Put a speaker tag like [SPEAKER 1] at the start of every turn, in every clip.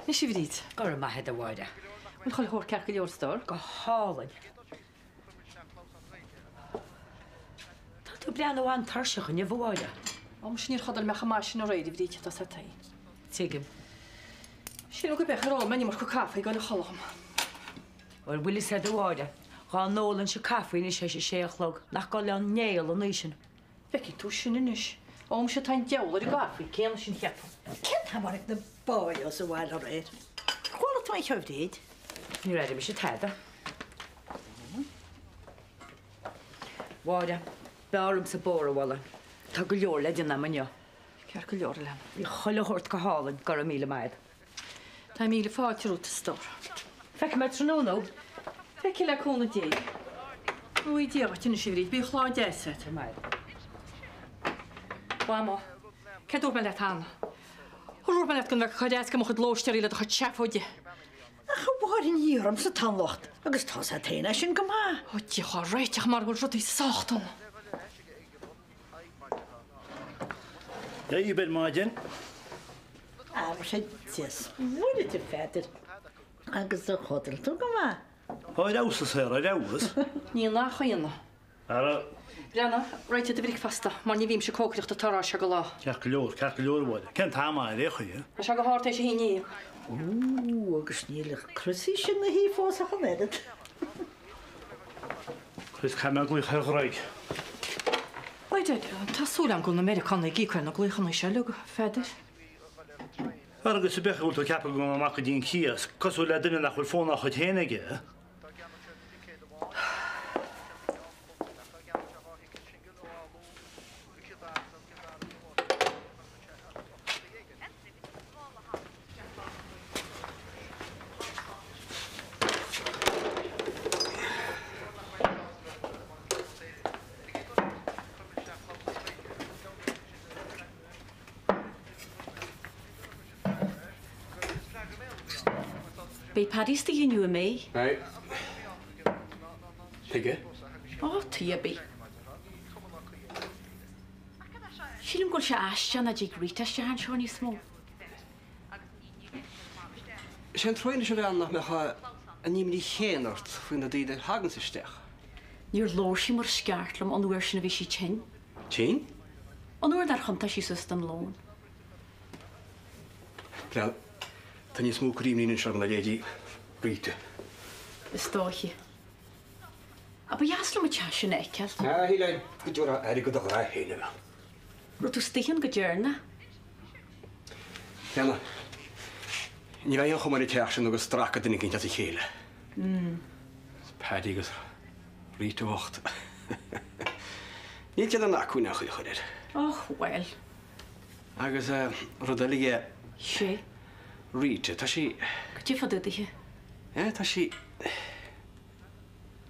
[SPEAKER 1] Anois a Bhríd.
[SPEAKER 2] Go raibh maith agat, a Mháire.
[SPEAKER 1] Bhfuil chuile shórt ceart go leor, a stór?
[SPEAKER 2] Go hálainn. Tá tú ag breathnú an-tuirseach inniu, a Mháire.
[SPEAKER 1] Ó, muise níor chodail mé chomh maith sin aréir, a Bhríd, tá 's a't féin.
[SPEAKER 2] Tuigim.
[SPEAKER 1] Sílim go b'fhéidir ar ól mé an iomarca caife ag dul a chodladh dom.
[SPEAKER 2] Bhuel, bhfuil fhios agat, a Mháire, dhá n-ólainnse caife anois théis a sé a chlog, nach gcodlóinn néal an oíche sin.
[SPEAKER 1] Feicfidh tú sin anois. Ó, muise tá an diabhal ar an gcaife céanna sin, cheapfainn.
[SPEAKER 3] Cén t-am a tháinig na boys abhaile aréir? Ar chuala tú aon cheo, a Bhríd?
[SPEAKER 2] Níor airigh mise tada. Mháire, b'fhearr liomsa bóthar a bhualadh. Tá go leor le déanamh agam inniu.
[SPEAKER 1] Ceart go leor, a leanbh.
[SPEAKER 2] Bhí chuile shórt go hálainn, go raibh míle maith agat.
[SPEAKER 1] Tá míle fáilte romhat, a stór.
[SPEAKER 2] Feicfidh mé tráthnóna thú.
[SPEAKER 1] Feicfidh le cúnamh Dé. Go bhfóire Dia dhuit anois, a Bhríd. Bíodh lá deas agat.
[SPEAKER 2] Go raibh maith agat.
[SPEAKER 1] Mhamó, céard dúirt mé leat cheana? Ar dhúirt mé leat go mbeadh cur as go mo chuid lóistéirí le do chuid seafóide?
[SPEAKER 3] Ach a Mháire ní ormsa atá an locht agus tá's a't féin é sin go maith.
[SPEAKER 1] Ó Dia dhá réiteach mara bhfuil rudaí sách dona.
[SPEAKER 4] Dia dhaoibh ar maidin.
[SPEAKER 3] Muise Dia 's Muire duit a Pheadair agus ar chodail tú go maith.
[SPEAKER 4] Ar fheabhas a Sarah, ar fheabhas.
[SPEAKER 1] Ní nach ionadh.
[SPEAKER 4] Ara.
[SPEAKER 1] Breathnaigh, réitigh do bhricfeasta, mar ní bhímse ag cócaireacht an tráth seo de lá.
[SPEAKER 4] Ceart go leor, ceart go leor a Mháire. Cén t-am ar aon chaoi?
[SPEAKER 1] Tá sé go hard théis a haon dhéag.
[SPEAKER 3] Ó, agus níl Chrissy sin ina shuí fós ach an oiread.
[SPEAKER 4] Chris, caithfidh mé glaoch ar Ghreg.
[SPEAKER 1] Tá súil agam go bhfuil na Meiriceánaigh ag íoc ar na glaochanna seo uilig, a Pheadair.
[SPEAKER 4] Ara agus ab ea go bhfuil tú ag ceapadh go ngabhfaidh mé amach go dtí an cíos, cosúil le duine nach bhfuil fón dá chuid féin aige.
[SPEAKER 5] Beidh Paddy istigh inniu, an mbeidh?
[SPEAKER 6] Beidh. Tuige?
[SPEAKER 5] Ó, tuige ar bith. Sílim go bhfuil sé aisteach nach dtig Rita isteach anseo níos mó.
[SPEAKER 6] Is é an trua anois a bhean nach mbeadh an imní chéanna ort faoi na daoine a thaganns isteach.
[SPEAKER 5] Níor labhair sí mar is ceart liom an uair sin a bhí sí tinn.
[SPEAKER 6] Tinn?
[SPEAKER 5] An uair nár thiontaigh sí suas don lón.
[SPEAKER 6] Bhuel, tá níos mó cur imní anois orm ná leithéidí Rita.
[SPEAKER 5] Is dóiche. Ach ba dheas liom an teach sin a fheiceáil.
[SPEAKER 6] A shíleáin, go dtabharfá airgead do ghrá féin, a bhean.
[SPEAKER 5] Raibh tú istigh ann go deireanach?
[SPEAKER 6] Chéanna. Ní bheidh aon chuma ar an teach sin nó go stracfaidh duine éicint as a chéile. Paddy agus Rita bhocht. Níl siad in acmhainn aon chaoi a chur air.
[SPEAKER 5] Och, bhuel.
[SPEAKER 6] Agus rud eile dhe.
[SPEAKER 5] Sé.
[SPEAKER 6] Rita, tá sí.
[SPEAKER 5] Cad é fá dtaobh dithe?
[SPEAKER 6] Eh, tá sí.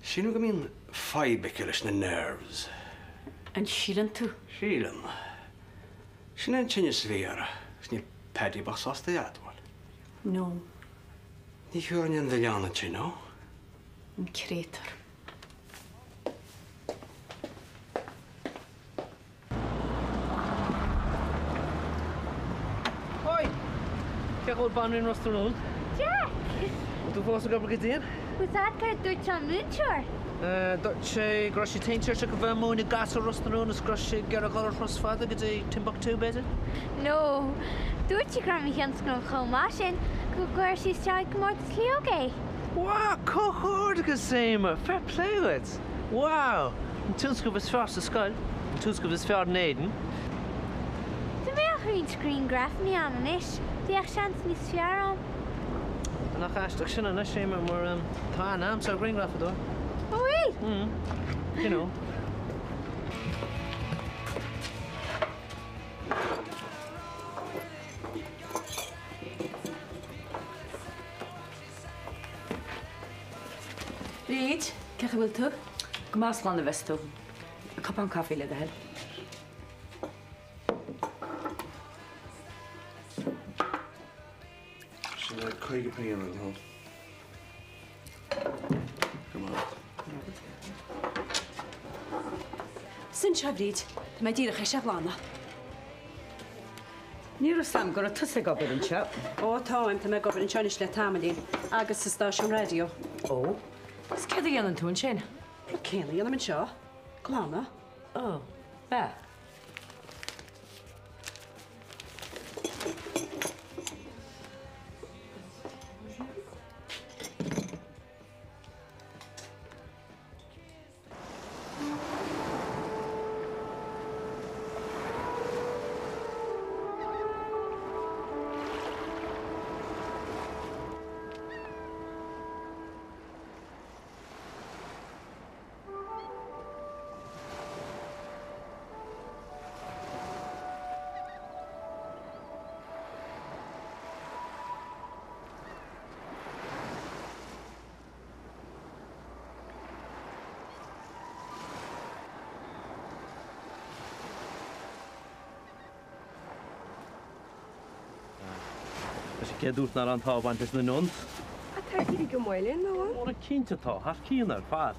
[SPEAKER 6] Sílim go mbíonn fadhb aici leis na nerves.
[SPEAKER 5] An síleann tú?
[SPEAKER 6] Sílim. Sin é an tinneas a bhí uirthi agus níl Paddy bocht sásta é a admháil.
[SPEAKER 5] No.
[SPEAKER 6] Ní thiúrfainn aon mhilleán inti, no.
[SPEAKER 5] An créatúr.
[SPEAKER 7] Oi! Cén chaoi a bhfuil Banríon Ros na Rún?
[SPEAKER 8] Jack!
[SPEAKER 7] Bhfuil tú fós ag obair go dian?
[SPEAKER 8] Bhfuil 's a'd céard dúirt an múinteoir?
[SPEAKER 7] Dúirt sé go raibh sí tinn tuirseach a bheith ag múineadh gasúir Ros na Rún is go raibh sí ag iarraidh dhul ar thuras fada go dtí Timbuktu, b'fhéidir?
[SPEAKER 8] No. Dúirt sí go raibh mo thionscnamh chomh maith sin go gcuirfeadh sí isteach i gcomórtas Lióg é.
[SPEAKER 7] Wow! Comhghairdeachas, Éimear! Fair play duit! Wow! An tionscnamh is fearr sa scoil, an tionscnamh is fearr in Éirinn.
[SPEAKER 8] Dá mbeadh roinnt grianghrafanna ann anois, bheadh seans níos fearr ann.
[SPEAKER 7] Nach aisteach sin anois, Éimear, mar tá aithne a'msa ar ghrianghrafadóir.
[SPEAKER 8] An bhfuil?
[SPEAKER 7] Mm. You know.
[SPEAKER 5] Bríd, cén chaoi a bhfuil tú?
[SPEAKER 2] Go maith, slán a bheas tú. Cupán caife le do thoil.
[SPEAKER 6] Sin é 50 pingin le do thoil. Go maith.
[SPEAKER 5] Suigh anseo, a Bhríd. Tá mé díreach théis é a ghlanadh.
[SPEAKER 2] Ní raibh 's a'm go raibh tusa ag obair anseo.
[SPEAKER 9] Ó, táim. Tá mé ag obair anseo anois le tamaillín. Agus sa stáisiún raidió.
[SPEAKER 2] Ó. Agus céard a dhéanann tú ansin?
[SPEAKER 9] Rud céanna a dhéanaim anseo. Glanadh.
[SPEAKER 2] Ó. B'ea.
[SPEAKER 7] Cé a dúirt nach raibh an t-ádh ag baint leis na nuns?
[SPEAKER 10] Tá ag éirí go maith linn, nach bhfuil?
[SPEAKER 7] Óra cinnte tá, thar cionn ar fad.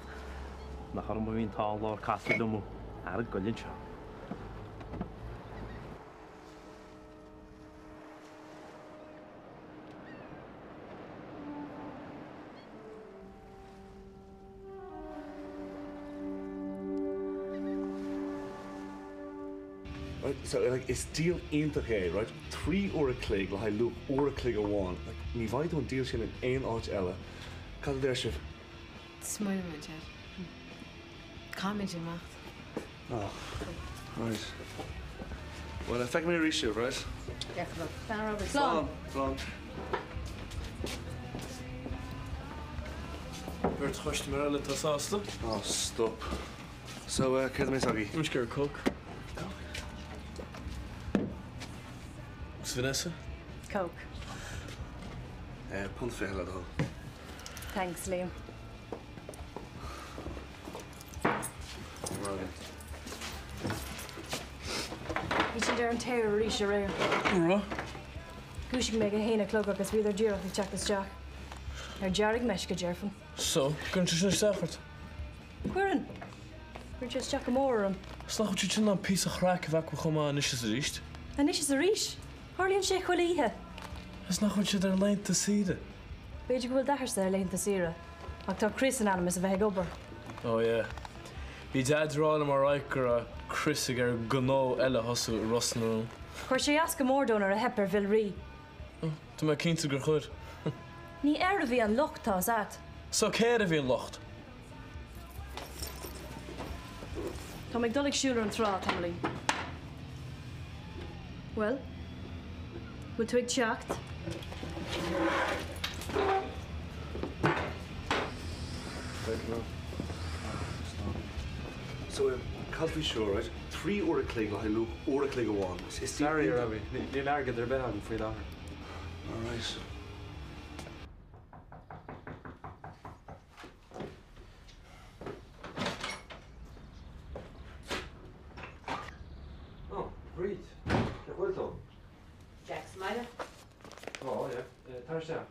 [SPEAKER 7] Nach orm a bhí an t-ádh an lá ar casadh liom thú, ar an gcoillín seo.
[SPEAKER 11] Right, so like is deal iontach é, right? 3 uair a chloig le haghaidh luach uair a chloig amháin. Like ní bhfaighidh tú an deal sin in aon áit eile. Cad a deir sibh?
[SPEAKER 5] Smaoineoidh muid air. Caithfimid imeacht.
[SPEAKER 11] Oh, right. Well, feicfidh mé arís sibh, right?
[SPEAKER 5] Slán.
[SPEAKER 11] Slán.
[SPEAKER 12] Beirt chustaiméir eile atá sásta?
[SPEAKER 11] Oh, stop. So, céard a bheas agaibh?
[SPEAKER 12] Mise ag iarraidh Coke. Agus Vanessa?
[SPEAKER 10] Coke.
[SPEAKER 11] £1.20 le do thoil.
[SPEAKER 10] Thanks, Liam. Bhí siad ar an tear arís aréir.
[SPEAKER 12] An raibh?
[SPEAKER 10] Dhúisigh mé ag a haon a chlog agus bhíodar díreach ag teacht isteach. Ar deargmheisce, déarfainn.
[SPEAKER 12] So, gcuireann sé sin isteach ort?
[SPEAKER 10] Cuireann. Cuireann sé isteach go mór orm.
[SPEAKER 12] Is nach bhfuil siad sin in ann píosa chraic a bheith acu chomh maith anois is arís?
[SPEAKER 10] Anois is arís? Tarlaíonn sé chuile oíche.
[SPEAKER 12] Is nach bhfuil siad ar laethanta saoire?
[SPEAKER 10] B'fhéidir go bhfuil d'athairse ar laethanta saoire, ach tá Chris in ainm is a bheith ag obair.
[SPEAKER 12] Oh yeah. Bhí Deaid ag rá liom alright go raibh Chris ag iarraidh gnó eile a thosú i Ros na Rún.
[SPEAKER 10] Chuir sé as go mór dó nuair a theip ar Bhill Rí.
[SPEAKER 12] Oh, tá mé cinnte gur chuir.
[SPEAKER 10] Ní air a bhí an locht, tá's a't.
[SPEAKER 12] So cé air a bhí an locht?
[SPEAKER 10] Tá mé ag dul ag siúl ar an trá, tamaillín. Bhuel? Bhfuil tú ag teacht?
[SPEAKER 11] So, cad faoi seo, right? 3 uair a chloig le haghaidh luach uair a chloig amháin. Is
[SPEAKER 13] Sorry, a Robbie, níl airgead ar bith agam faoi láthair.
[SPEAKER 11] All right.
[SPEAKER 13] Ó, Bríd, cén chaoi a bhfuil tú?
[SPEAKER 2] Jack sa mbaile?
[SPEAKER 13] Tá, yeah. Tar isteach.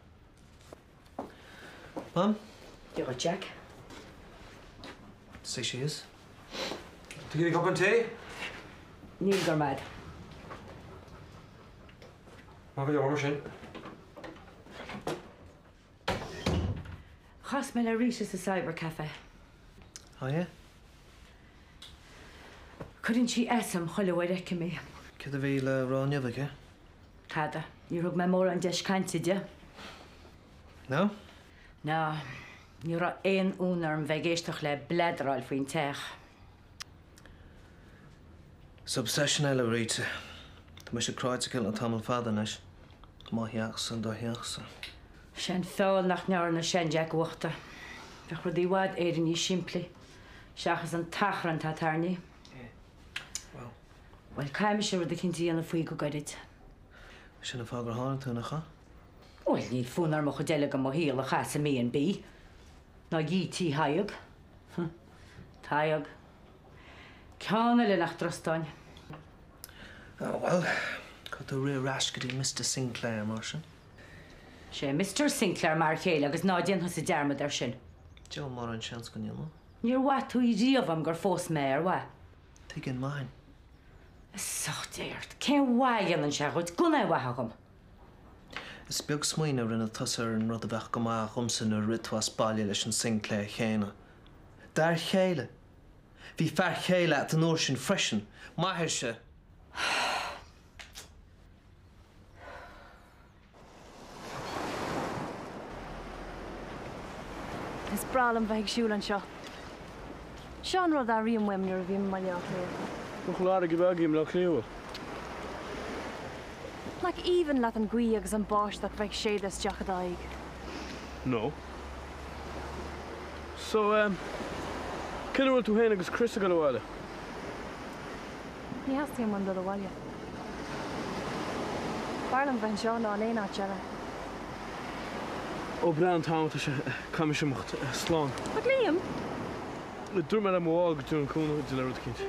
[SPEAKER 7] Mam?
[SPEAKER 2] Dia dhuit, Jack.
[SPEAKER 7] Suigh síos.
[SPEAKER 13] Tú ag iarraidh cupán tae?
[SPEAKER 2] Níl, go raibh maith.
[SPEAKER 13] Maith go leor mar sin.
[SPEAKER 2] Chas mé le Rita sa Cyber Café.
[SPEAKER 7] Oh yeah?
[SPEAKER 2] Cuireann sí as dom chuile uair a fheicim í.
[SPEAKER 7] Céard a bhí le rá inniu aici?
[SPEAKER 2] Tada. Níor thug mé mórán deis cainte di.
[SPEAKER 7] No?
[SPEAKER 2] No. Ní raibh aon fhonn orm bheith ag éisteacht léi bladráil faoin teach.
[SPEAKER 7] Is obsession eile Rita. Tá mise cráite aici le tamall fada anois. Mo theachsa, do theachsa.
[SPEAKER 2] Sé an feall nach ndearna sean-Jack uachta. Bheadh rudaí i bhfad Éireann níos simplí, seachas an t-achrann atá tarraingthe.
[SPEAKER 7] Bhuel.
[SPEAKER 2] Bhuel, caithfidh mise rud eicínt a dhéanamh faoi go gairid.
[SPEAKER 7] Sin an fáth gur tháinig tú, nach ea?
[SPEAKER 2] Bhuel, níl fonn orm an chuid eile de mo shaol a chaitheamh sa mB&B. Ná i dtigh Thaidhg. Tadhg. Ceann eile nach dtrustóinn.
[SPEAKER 7] Á bhuel, caithfidh tú rith ar ais go dtí Mister Sinclair mar sin.
[SPEAKER 2] Sé Mister Sinclair m'fhear céile agus ná déan thusa dearmad air sin.
[SPEAKER 7] Diabhal mórán seans go ndéanfainn.
[SPEAKER 2] Níor mhaith tú riamh dom gur phós mé é, ar mhaith?
[SPEAKER 7] Tuigeann, mhaithfinn.
[SPEAKER 2] A Socht Dé ort, cén mhaith a dhéanann sé dhuit gan é a mhaith dhom?
[SPEAKER 7] Is beag smaoineamh a rinne tusa ar an rud a bheadh go maith dhomsa nuair a rith tú as baile leis an Sinclair chéanna. D'fhear chéile! Bhí fear chéile a't an uair sin freisin, m'athairse!
[SPEAKER 10] Is breá liom bheith ag siúl anseo. Seo an rud a airím uaim nuair a bhím i mBaile Átha Cliath.
[SPEAKER 12] Nach bhfuil fharraige bheag i mBaile Átha Cliath, bhfuil?
[SPEAKER 10] Nach aoibhinn leat an ghaoth agus an báisteach bheith ag séideadh isteach i d'aghaidh?
[SPEAKER 12] No. So, em, cén uair a bhfuil tú féin agus Chris ag dul abhaile?
[SPEAKER 10] Ní theastaíonn uaim dul abhaile. B'fhearr liom bheith anseo ná in aon áit eile.
[SPEAKER 12] Ó, breá an t-am atá sé. Caithfidh mise imeacht. Slán.
[SPEAKER 10] Ach Liam!
[SPEAKER 12] Dúirt mé le mo mhá go dtabharfainn cúnamh di le rud eicínt.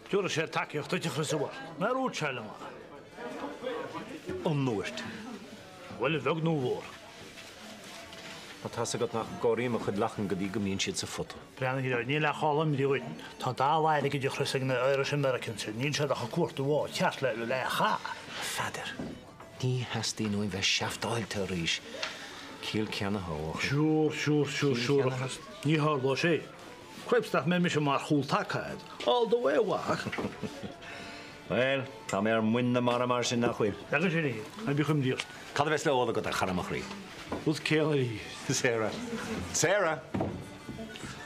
[SPEAKER 4] Tabharfaidh sé tacaíocht duit a Chris a mhac. Nár dhúirt sé liom é? An ndúirt? Bhuel, a bheag nó a mhór.
[SPEAKER 14] Tá tá's agat nach gcomhairím mo chuid lachan go dtí go mbíonn siad sa phota.
[SPEAKER 4] Breathnaigh air, níl ach áil imní dhuit. Tá dall airgid a Chris ag na Irish Americans sin. Níl siad ach ag cuartú áit cheart le le a chaitheamh.
[SPEAKER 14] A Pheadair, ní theastaíonn uaim bheith seaftáilte arís. Ciall ceannaithe, a bhuachaill.
[SPEAKER 4] Sure, sure, sure, sure, a Chris. Ní tharlóidh sé. Cripes nach mbeidh mise mar chúl taca agat all the way a mhac.
[SPEAKER 14] Bhuel, tá mé ar muin na mara mar sin, nach bhfuil?
[SPEAKER 4] Agus sin é, ná bíodh imní ort.
[SPEAKER 14] Cad a bheas le ól agat, a chara mo chroí?
[SPEAKER 4] Rud céanna arís.
[SPEAKER 14] Sarah. Sarah!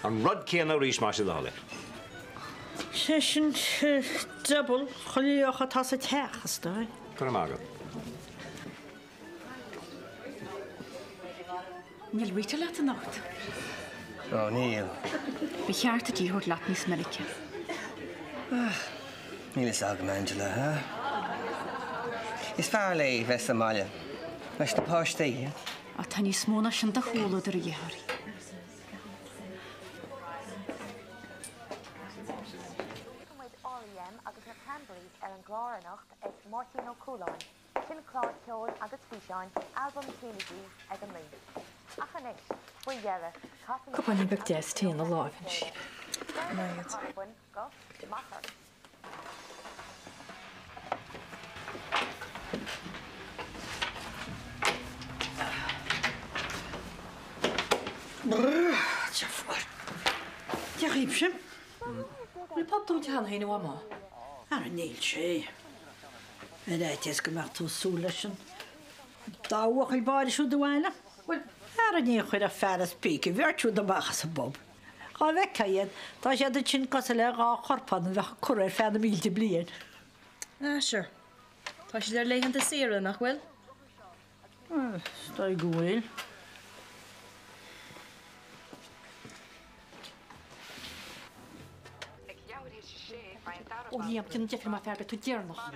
[SPEAKER 14] An rud céanna arís, más é do thoil é.
[SPEAKER 3] Sé sin double chuile dheoch atá sa teach, is dóigh.
[SPEAKER 14] Go raibh maith agat.
[SPEAKER 1] Níl Rita leat anocht?
[SPEAKER 15] Ó, níl.
[SPEAKER 5] Ba cheart duit í a thabhairt leat níos minice.
[SPEAKER 15] Níl fhios agam, Angela, ha? Is fearr léi bheith sa mbaile leis na páistí.
[SPEAKER 5] Ach tá níos mó ná sin de chomhluadar a dhíth uirthi.
[SPEAKER 8] Feicfidh muid R.E.M. agus na Cranberries ar an gclár anocht ag Máirtín Ó Cualáin. Sin clár ceoil agus físeáin, albam TnaG ag a 9. Ach anois, faoi dheireadh, casann
[SPEAKER 1] Cupáinín beag deas tae ina láimh anois.
[SPEAKER 8] Go maith.
[SPEAKER 3] Brrr, tá fuar. Dia dhaoibhse.
[SPEAKER 1] Bhfuil pub dúnta cheana féin a Mhamá?
[SPEAKER 3] Ara níl sé. Ar fhaitíos go mbeadh tú ag súil leis an dá bhuachaill báire siúd abhaile? Bhuel, ara ní chuirfeadh fear as píce an bheirt siúd amach as an bpub. Dhá bhfeicfeá iad, tá siad ansin cosúil le dhá chorpán a bheadh ag cur ar feadh na mílte bliain.
[SPEAKER 10] Ah, sure. Tá siad ar laethanta saoire, nach bhfuil?
[SPEAKER 3] Is dóigh go bhfuil.
[SPEAKER 1] Ó Liam, déan deifir mar fear, beidh tú deireanach.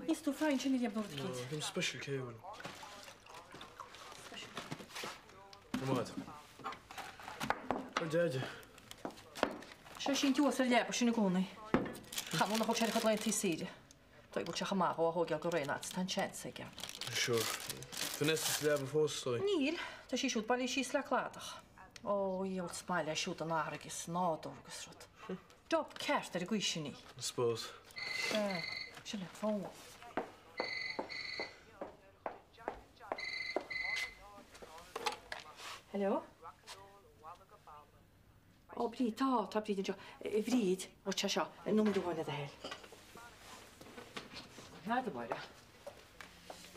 [SPEAKER 1] Níos tú féin sin a Liam nó rud eicínt.
[SPEAKER 12] Bhí Special K bhfuil. Go maith. Ar deide.
[SPEAKER 1] Sé sin thuas ar leaba sin i gcónaí. Chan nach bhfuil sé ar a chuid laethanta saoire. Dóigh go bhfuil sé chomh maith dhó a thógáil go réidh ná tá an seans aige.
[SPEAKER 12] Sure. Vanessa sa leaba fós, is dóigh.
[SPEAKER 1] Níl. Tá sí siúd bailithe síos le cladach. Ó, dhiabhal is maith léi siúd an fharraige is an nádúr agus rud. Dub ceart ar an gcaoi sin í.
[SPEAKER 12] I suppose.
[SPEAKER 1] Sea. Sin é fón. Hello? Ó, Bríd, tá, tá Bríd anseo. A Bhríd, ó tá seo, nóiméad amháin le do thoil.
[SPEAKER 2] Lead, a Mháire.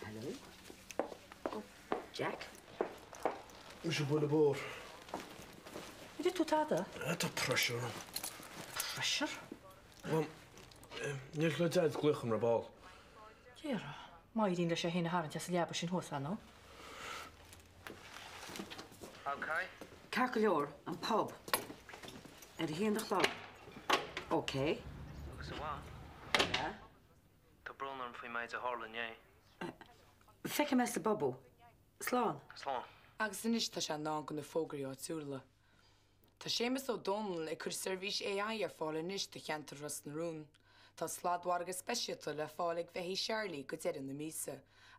[SPEAKER 2] Hello. Ó, Jack.
[SPEAKER 12] Mise buille bodhar.
[SPEAKER 1] Ar ith tú tada?
[SPEAKER 12] Tá pressure orm.
[SPEAKER 1] Pressure?
[SPEAKER 12] Bhuel, níor le Deaid glaoch orm ar ball.
[SPEAKER 1] Dhera, má éiríonn leis é féin a tharraingt as an leaba sin thuas, ar ndóigh.
[SPEAKER 2] Ceart go leor, an pub. Ar a haon a chlog. Ok.
[SPEAKER 7] Agus a Mham?
[SPEAKER 2] Yeah?
[SPEAKER 7] Tá brón orm faoin méid a tharla inné.
[SPEAKER 2] Feicfidh mé sa bpub thú. Slán.
[SPEAKER 7] Slán.
[SPEAKER 16] Agus anois tá sé in am do na fógraí áitiúla. Tá Séamus Ó Dónaill ag cur seirbhís AI ar fáil anois do cheantar Ros na Rún. Tá sladmhargadh speisialta le fáil ag Bheithí Charlie go deireadh na míosa,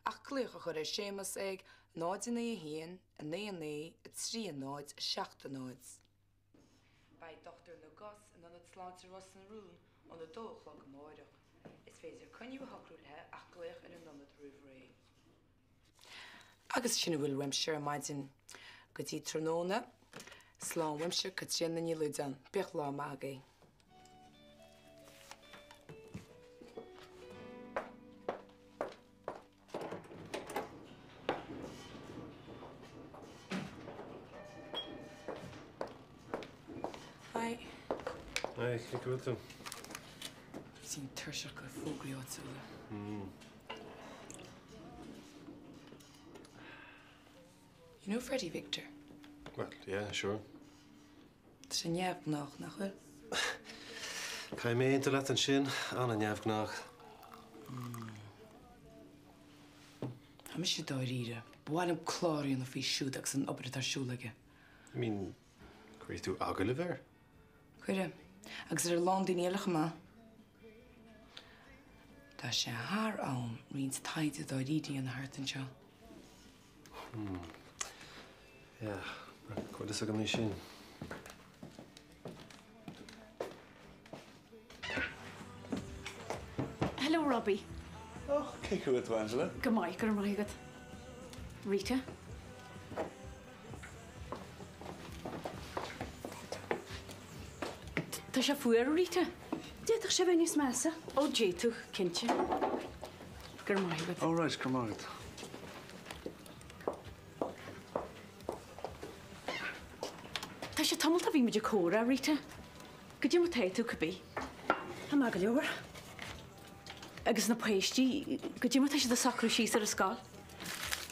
[SPEAKER 16] ach glaoch a chur ar Séamus ag 0 9 1 9 9 3 0 7 0. Beidh Dochtúir na gCos in Ionad Sláinte Ros na Rún ón 2 a chlog amáireach. Is féidir coinne a shocrú léi ach glaoch ar an ionad roimh ré. Agus sin a bhfuil uaimse ar maidin. Go dtí tráthnóna, slán uaimse, Caitríona Ní Loideáin. Bíodh lá maith agaibh. Hi.
[SPEAKER 11] Hi, cén chaoi a bhfuil tú?
[SPEAKER 16] Bhí tuirseach le fógraí áitiúla. You know Freddie Victor?
[SPEAKER 11] Well, yeah, sure.
[SPEAKER 16] Tá sé neamhghnách, nach bhfuil?
[SPEAKER 11] Caithfidh mé aontú leat ansin, an-neamhghnách.
[SPEAKER 16] Tá mise dáiríre. Ba mhaith liom clár a dhéanamh faoi siúd agus an obair atá ar siúl aige.
[SPEAKER 11] I mean, cuirfidh tú agallamh air?
[SPEAKER 16] Cuirfidh. Agus ar a lán daoine eile chomh maith. Tá sé thar am roinnt taighde dáiríre a dhéanamh thart anseo.
[SPEAKER 11] Hmm. Yeah, cá bhfuil fhios agam é sin.
[SPEAKER 5] Hello, Robbie.
[SPEAKER 11] Oh, cén chaoi a bhfuil tú, Angela?
[SPEAKER 5] Go maith, go raibh maith agat. Rita? Tá sé fuar, Rita.
[SPEAKER 9] D'fhéadfadh sé bheith níos measa.
[SPEAKER 5] Ó, d'fhéadfadh, cinnte. Go raibh maith agat.
[SPEAKER 11] All right, go raibh maith agat.
[SPEAKER 5] Tá sé tamall ó bhí muid ag comhrá, Rita. Goidé mar tá tú, cibé.
[SPEAKER 9] Tá maith go leor.
[SPEAKER 5] Agus na páistí, goidé mar tá siad ag socrú síos ar an scoil.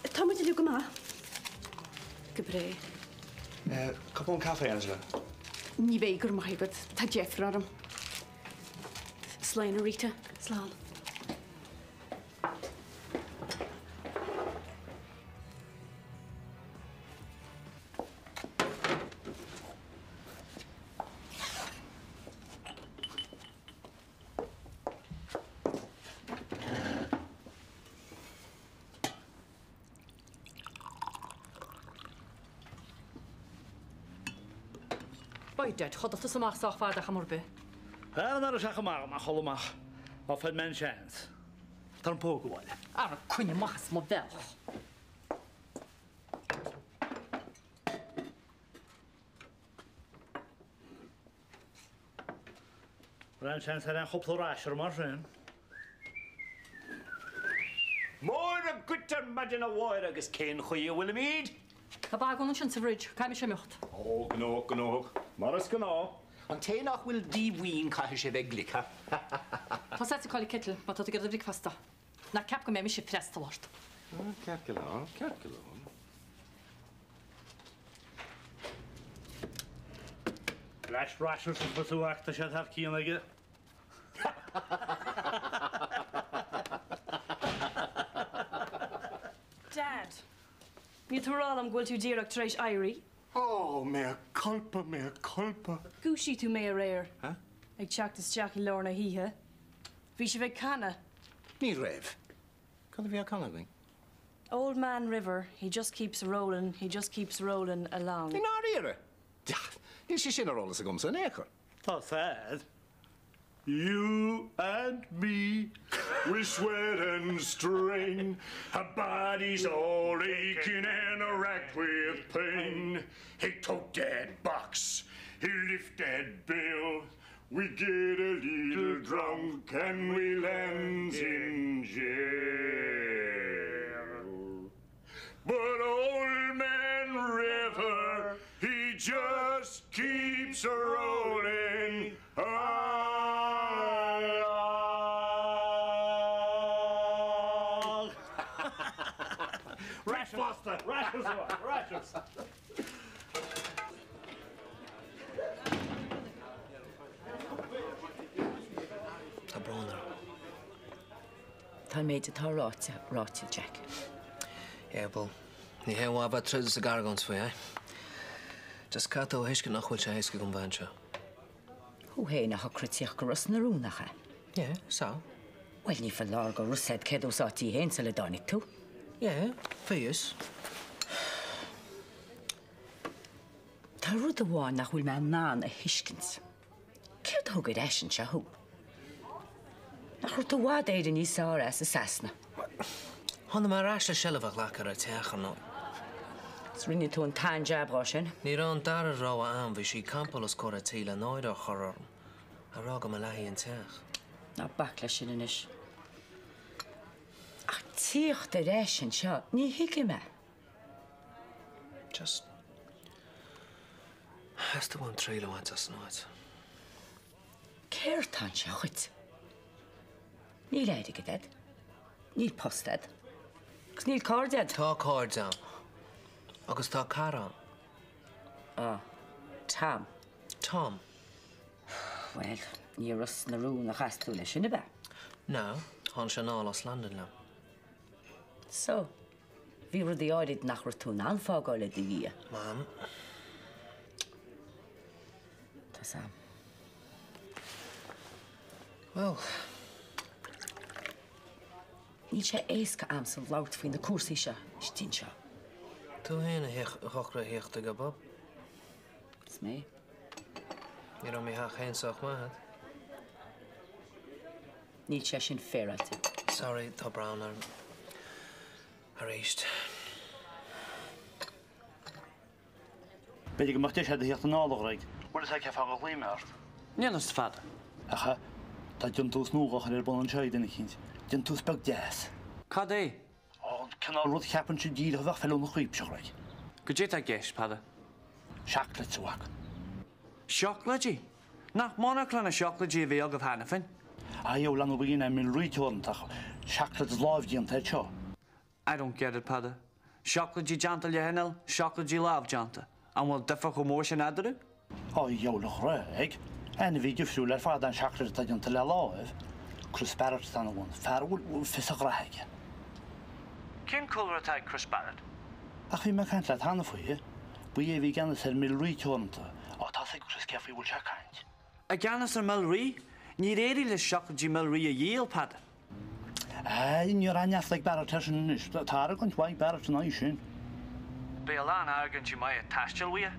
[SPEAKER 9] Tá muid uilig go maith.
[SPEAKER 5] Go breá.
[SPEAKER 11] Cupán caife, Angela?
[SPEAKER 5] Ní bheidh, go raibh maith agat. Tá deifir orm. Slán, a Rita.
[SPEAKER 9] Slán.
[SPEAKER 1] By Dad, chodail tusa amach sách fada ar chuma ar bith.
[SPEAKER 4] Fear an fhear is amach amach chodladh amach, má fuair mé an seans. Tá an póg abhaile.
[SPEAKER 1] Ara, coinnigh amach as mo bhealach.
[SPEAKER 4] Raibh an seans ar aon chúpla raise mar sin.
[SPEAKER 17] Móra dhuit ar maidin a Mháire agus cén chaoi a bhfuilimid?
[SPEAKER 1] Tá bagún ansin sa bhfridge, caithfidh mise imeacht.
[SPEAKER 17] Ó, gnóthach, gnóthach, mar is gnáth.
[SPEAKER 14] An té nach bhfuil díomhaoin caithfidh sé bheith glic, ha ha ha.
[SPEAKER 1] Tá said ag cur kettle má tá tú ag iarraidh do bhricfeasta. Ná ceap go mbeidh mise ag freastal ort.
[SPEAKER 14] Ceart go leor, ceart go leor.
[SPEAKER 4] Leis rashers is cosúil ach tá sé thar cionn aige.
[SPEAKER 10] Dad, níl tú a rá liom go bhfuil tú díreach tar éis éirí?
[SPEAKER 18] Oh, mea culpa, mea culpa.
[SPEAKER 10] Dhúisigh tú mé aréir.
[SPEAKER 14] Huh?
[SPEAKER 10] Ag teacht isteach i lár na hoíche. Bhí sibh ag canadh.
[SPEAKER 14] Ní raibh. Cad a bhí á canadh againn?
[SPEAKER 10] Old Man River, he just keeps rollin', he just keeps rollin' along.
[SPEAKER 14] I ndáiríre? Níl sé sin ar eolas agamsa in aon chor.
[SPEAKER 4] Tá sad.
[SPEAKER 18] You and me, we sweat and strain, our bodies all aching and racked with pain. He tote that box, he lift that bill, we get a little drunk and we lands in jail. But old man River, he just keeps a rolling along.
[SPEAKER 4] Rashers, rashers, rashers.
[SPEAKER 7] Tá brón orm.
[SPEAKER 2] Tá an méid atá ráite, ráite, Jack.
[SPEAKER 7] Yeah, bhuel, ní haon mhaith bheith ag troid is ag argóint faoi, eh? Just caithfidh tú a thuiscint nach bhfuil sé éasca ag an bhean seo.
[SPEAKER 2] Thú féin a shocraigh tíocht go Ros na Rún, nach ea?
[SPEAKER 7] Yeah, so?
[SPEAKER 2] Bhuel, ní foláir go raibh 'fhios a'd céard a úsáidtí féin sula dtáinig tú.
[SPEAKER 7] Yeah, bhí 'fhios.
[SPEAKER 2] Tá rud amháin nach bhfuil mé in ann a thuiscint. Céard a thug ar ais anseo thú? Nach raibh tú i bhfad Éireann níos fearr as i Sasana?
[SPEAKER 7] Tháinig mé ar ais le seilbh a ghlacadh ar an teach, ar ndóigh.
[SPEAKER 2] Is rinne tú an t-an-jab dhó sin.
[SPEAKER 7] Ní raibh an dara rogha a'm, bhí sí ag campáil os comhair a' tí le náire a chur orm, a rá go mba léi an teach.
[SPEAKER 2] Ná bac leis sin anois. Ach tíocht ar ais anseo, ní thuigim é.
[SPEAKER 7] Just. Theastaigh uaim triail a bhaint as an áit.
[SPEAKER 2] Céard tá anseo dhuit? Níl airgead a'd, níl post a'd, agus níl cairde a'd.
[SPEAKER 7] Tá cairde a'm. Agus tá cara a'm.
[SPEAKER 2] Ah, Tom.
[SPEAKER 7] Tom.
[SPEAKER 2] Bhuel, ní i Ros na Rún a chas tú leis sin, ab ea?
[SPEAKER 7] No, tháinig sé anall as Londain liom.
[SPEAKER 2] So, Bhí rudaí áirid nach raibh tú in ann fágáil i do dhiaidh.
[SPEAKER 7] Mam.
[SPEAKER 2] Tá's a'm.
[SPEAKER 7] Bhuel.
[SPEAKER 2] Níl sé éasca a'msa labhairt faoi na cúrsaí seo istigh anseo.
[SPEAKER 7] Tú féin a shocraigh a thíocht ag an bpub.
[SPEAKER 2] Is mé.
[SPEAKER 7] Ní raibh mo theach féin sách maith a'd.
[SPEAKER 2] Níl sé sin féaráilte.
[SPEAKER 7] Sorry, tá brón orm. Arís.
[SPEAKER 4] B'fhéidir go mbeadh deis agat a theacht anall, a Ghreg. Bhfuil fhios agat cén fáth gur ghlaoigh mé ort?
[SPEAKER 19] Níl fhios, a Pheadair.
[SPEAKER 4] Ach tá déantús nua á chur ar bun anseo ag duine eicínt. Déantús beag deas.
[SPEAKER 19] Cad é?
[SPEAKER 4] Ó, an cineál rud a cheapfainnse díreach a bheadh feiliúnach dhaoibhse, a Ghreg.
[SPEAKER 19] Goidé tá i gceist, Peadar?
[SPEAKER 4] Seacláid, a mhac.
[SPEAKER 19] Seacláidí? Nach monarchana na seacláidí a bhí agaibh cheana féin?
[SPEAKER 4] Ah, gheall nó bíonn Milroy teoranta ach seacláid lámhdhéanta iad seo.
[SPEAKER 19] I don't get it, Peadar. Seacláidí déanta le hinneall, seacláidí lámhdéanta. An bhfuil difear chomh mór sin eadarthu?
[SPEAKER 4] Á, gheall a Ghreig. Ainmhí difriúil ar fad an seacláid atá déanta le láimh. Chris Barrett atá ina bhun, fear a bhfuil fios a ghraithe aige.
[SPEAKER 19] Cén cúlra atá ag Chris Barrett?
[SPEAKER 4] Ach bhí mé ag caint leat cheana faoi. Ba é a bhí i gceannas ar Milroy Teoranta. Á, tá's ag Chris cé faoi a bhfuil sé ag caint.
[SPEAKER 19] I gceannas ar Milroy? Níor éirigh leis seacláidí Milroy a dhíol, Peadar.
[SPEAKER 4] Á, ní raibh aon éifeacht ag Barrett air sin anois. Tá argóint mhaith ag Barrett ina aghaidh sin.
[SPEAKER 19] Beidh a lán argóintí maithe ag teastáil uaidh.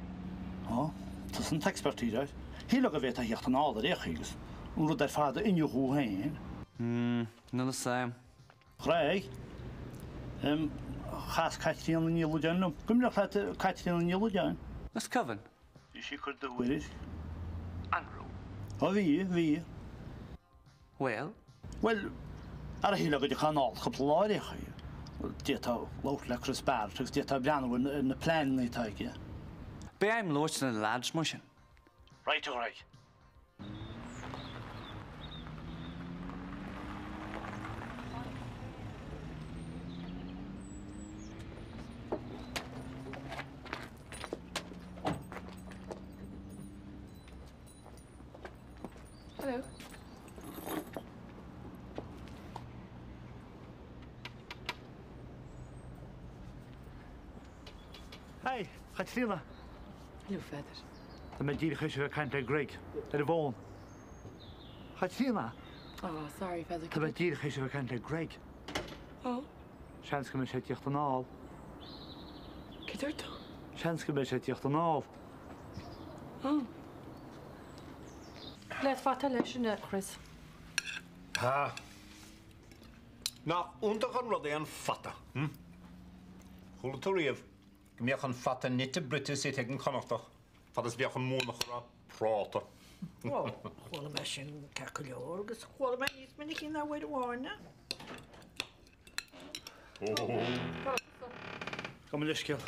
[SPEAKER 4] Á, tusa an t-expert here. Shílfeá go bhféadfá a theacht anall ar aon chaoi agus an rud ar fad a iniúchadh féin.
[SPEAKER 19] Hmm, níl fhios a'm.
[SPEAKER 4] Ghreg, em, chas Caitríona Ní Loideáin liom. Cuimhneach leat Caitríona Ní Loideáin?
[SPEAKER 19] Is cuimhin.
[SPEAKER 4] Bhí sí ag cur dúil air.
[SPEAKER 19] An raibh?
[SPEAKER 4] Ó bhí, bhí.
[SPEAKER 19] Bhuel?
[SPEAKER 4] Bhuel, ara shílfeá go dtiocfá anall cúpla lá ar aon chaoi. D'fhéadfá labhairt le Chris Barrett agus d'fhéadfá breathnú ar na pleananna atá aige.
[SPEAKER 19] Beidh a'm labhairt le na lads mar sin.
[SPEAKER 4] Right, a Ghreg.
[SPEAKER 16] Hello.
[SPEAKER 4] Hi, a Chaitríona.
[SPEAKER 16] Hello, Pheadair.
[SPEAKER 4] Tá mé díreach théis a bheith ag caint le Greg ar an bhfón. Chaitríona.
[SPEAKER 16] Oh, sorry, Pheadair.
[SPEAKER 4] Tá mé díreach théis a bheith ag caint le Greg.
[SPEAKER 16] Oh.
[SPEAKER 4] Seans go mbeidh sé ag tíocht anall.
[SPEAKER 16] Cad dúirt tú?
[SPEAKER 4] Seans go mbeidh sé ag tíocht anall.
[SPEAKER 16] Oh.
[SPEAKER 1] Leat fata leis sin, a Chris.
[SPEAKER 17] Tá. Nach iontach an rud é an fata, hm? Chuala tú riamh go mbíodh an fata nite bruite is ite ag an Connachtach fad is bhíodh an Muimhneach ag rá práta.
[SPEAKER 3] Ó, chuala mé sin ceart go leor agus chuala mé níos minicí ná uair amháin é.
[SPEAKER 4] Gabh mo leithscéal.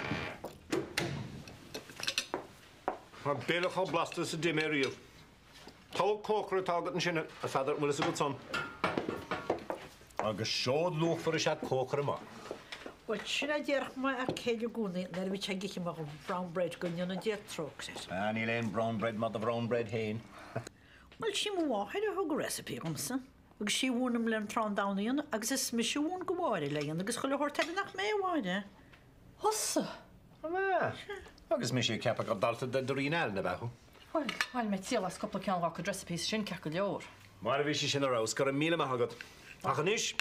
[SPEAKER 17] Tá béile chomh blasta is a d'ith mé riamh. Togha cócaire atá agat ansin, a Pheadair, an bhfuil fhios agat san? Agus seod luachmhar is ea cócaire maith.
[SPEAKER 3] Bhuel, sin a déarfadh mo fhear céile i gcónaí nuair a bhí sé ag ithe mo bhrown bread go ndéana Dia trócaire air.
[SPEAKER 17] Ah, níl aon brown bread maith do bhrown bread féin.
[SPEAKER 3] Bhuel, sí mo mháthair a thug an recipe dhomsa, agus sí a mhúin dom le an t-arán donn a dhéanamh, agus is mise a mhúin do Mháire le dhéanamh agus chuile shórt eile nach mé, a Mháire?
[SPEAKER 1] Thusa?
[SPEAKER 17] An ea? Agus mise ag ceapadh gur dalta de Doreen Allen ab ea thú.
[SPEAKER 1] Bhuel, bhain mé triail as cúpla ceann dá cuid recipes sin ceart go leor.
[SPEAKER 17] Mar a bhí sé sin ar fheabhas, go raibh míle maith agat. Ach anois,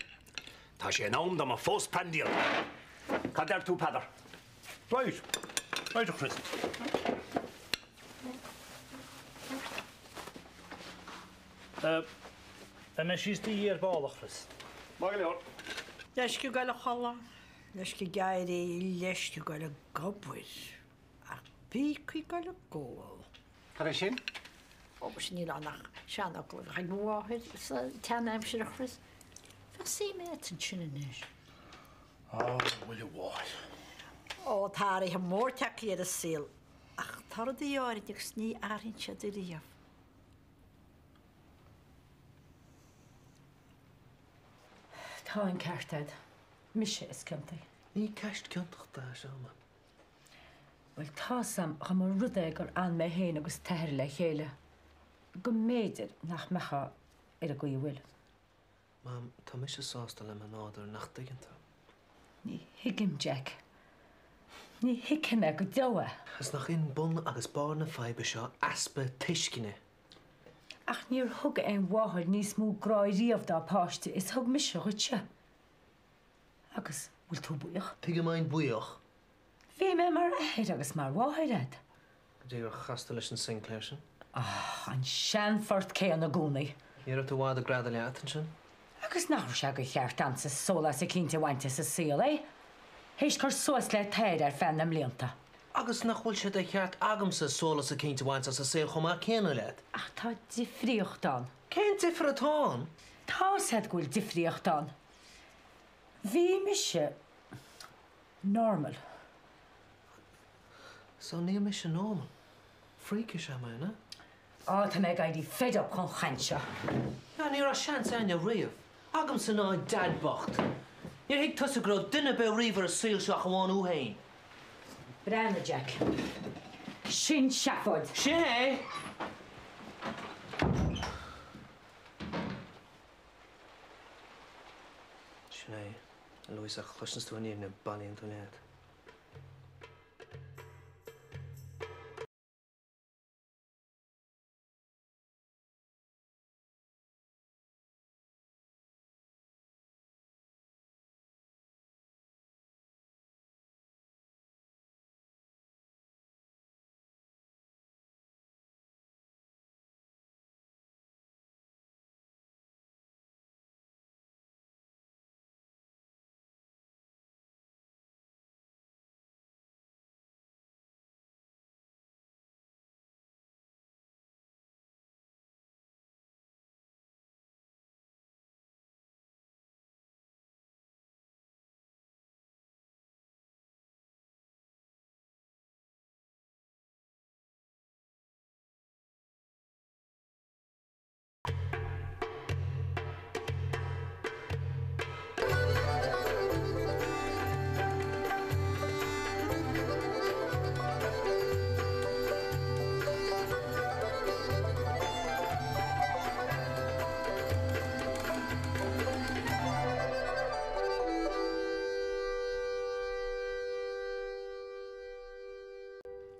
[SPEAKER 17] tá sé in am do mo phostphrandaíl. Cad deir tú, Peadar? Right. Right, a Chris.
[SPEAKER 4] Beidh mé síos do dhiaidh ar ball, a Chris.
[SPEAKER 17] Maith go leor.
[SPEAKER 3] Leisce goil a chodladh, leisce ag éirí, leisce goil ag obair, ach píce goil ag ól.
[SPEAKER 17] Cad é sin?
[SPEAKER 3] Ó, muise níl ann ach seanfhocal a bheadh ag mo mháthair sa tseanaimsir, a Chris. Bheadh suim agat ansin anois.
[SPEAKER 4] Á, bhuel, a mháthair.
[SPEAKER 3] Ó, tá athruithe mór tagtha ar an saol, ach tá rudaí áirid agus ní athraíonn siad ariamh.
[SPEAKER 2] Tá an ceart agat. Mise is ciontaí.
[SPEAKER 7] Ní ceist ciontachta é seo, Mam.
[SPEAKER 2] Bhuel, tá's a'm dá mba rud é gur fhan mé féin agus t'athair le chéile, go mb'fhéidir nach mbeifeá ar an gcaoi a bhfuil.
[SPEAKER 7] Mam, tá mise sásta le mo nádúr, nach dtuigeann tú?
[SPEAKER 2] Ní thuigim, Jack. Ní thuigfidh mé go deo é.
[SPEAKER 7] Is nach in bun agus barr na faidhbe seo easpa tuisceana?
[SPEAKER 2] Ach níor thug aon mháthair níos mó grá riamh dá páiste is thug mise dhuitse. Agus bhfuil tú buíoch?
[SPEAKER 7] Tuige a mbeinn buíoch?
[SPEAKER 2] Bhí mé mar athair agus mar mháthair a'd.
[SPEAKER 7] Go dtí gur chas tú leis an Sinclair sin.
[SPEAKER 2] Ach, an seanphort céanna i gcónaí.
[SPEAKER 7] Ní raibh tú i bhfad ag greadadh leat ansin.
[SPEAKER 2] Agus nach raibh sé de cheart a'msa sólás eicínt a bhaint as an saol, eh? Théis cur suas le t'athair ar feadh na mblianta.
[SPEAKER 7] Agus nach bhfuil sé de cheart agamsa sólás eicínt a bhaint as an saol chomh maith céanna leat?
[SPEAKER 2] Ach tá difríocht ann.
[SPEAKER 7] Cén difear atá ann?
[SPEAKER 2] Tá's a'd go bhfuil difríocht ann. Bhí mise normal.
[SPEAKER 7] So níl mise normal. Freak is ea mé, an ea?
[SPEAKER 2] Á, tá mé ag éirí fed up den chaint seo.
[SPEAKER 7] Ná ní raibh seans a'inne riamh. Agamsa ná ag Dad bocht. Níor thuig tusa go raibh duine ar bith riamh ar an saol seo ach amháin thú fhéin.
[SPEAKER 2] Breathnaigh, Jack. Sin seafóid.
[SPEAKER 7] Sin é! Sin é, a luaithe is a chloiseanns tú an fhírinne bailíonn tú leat.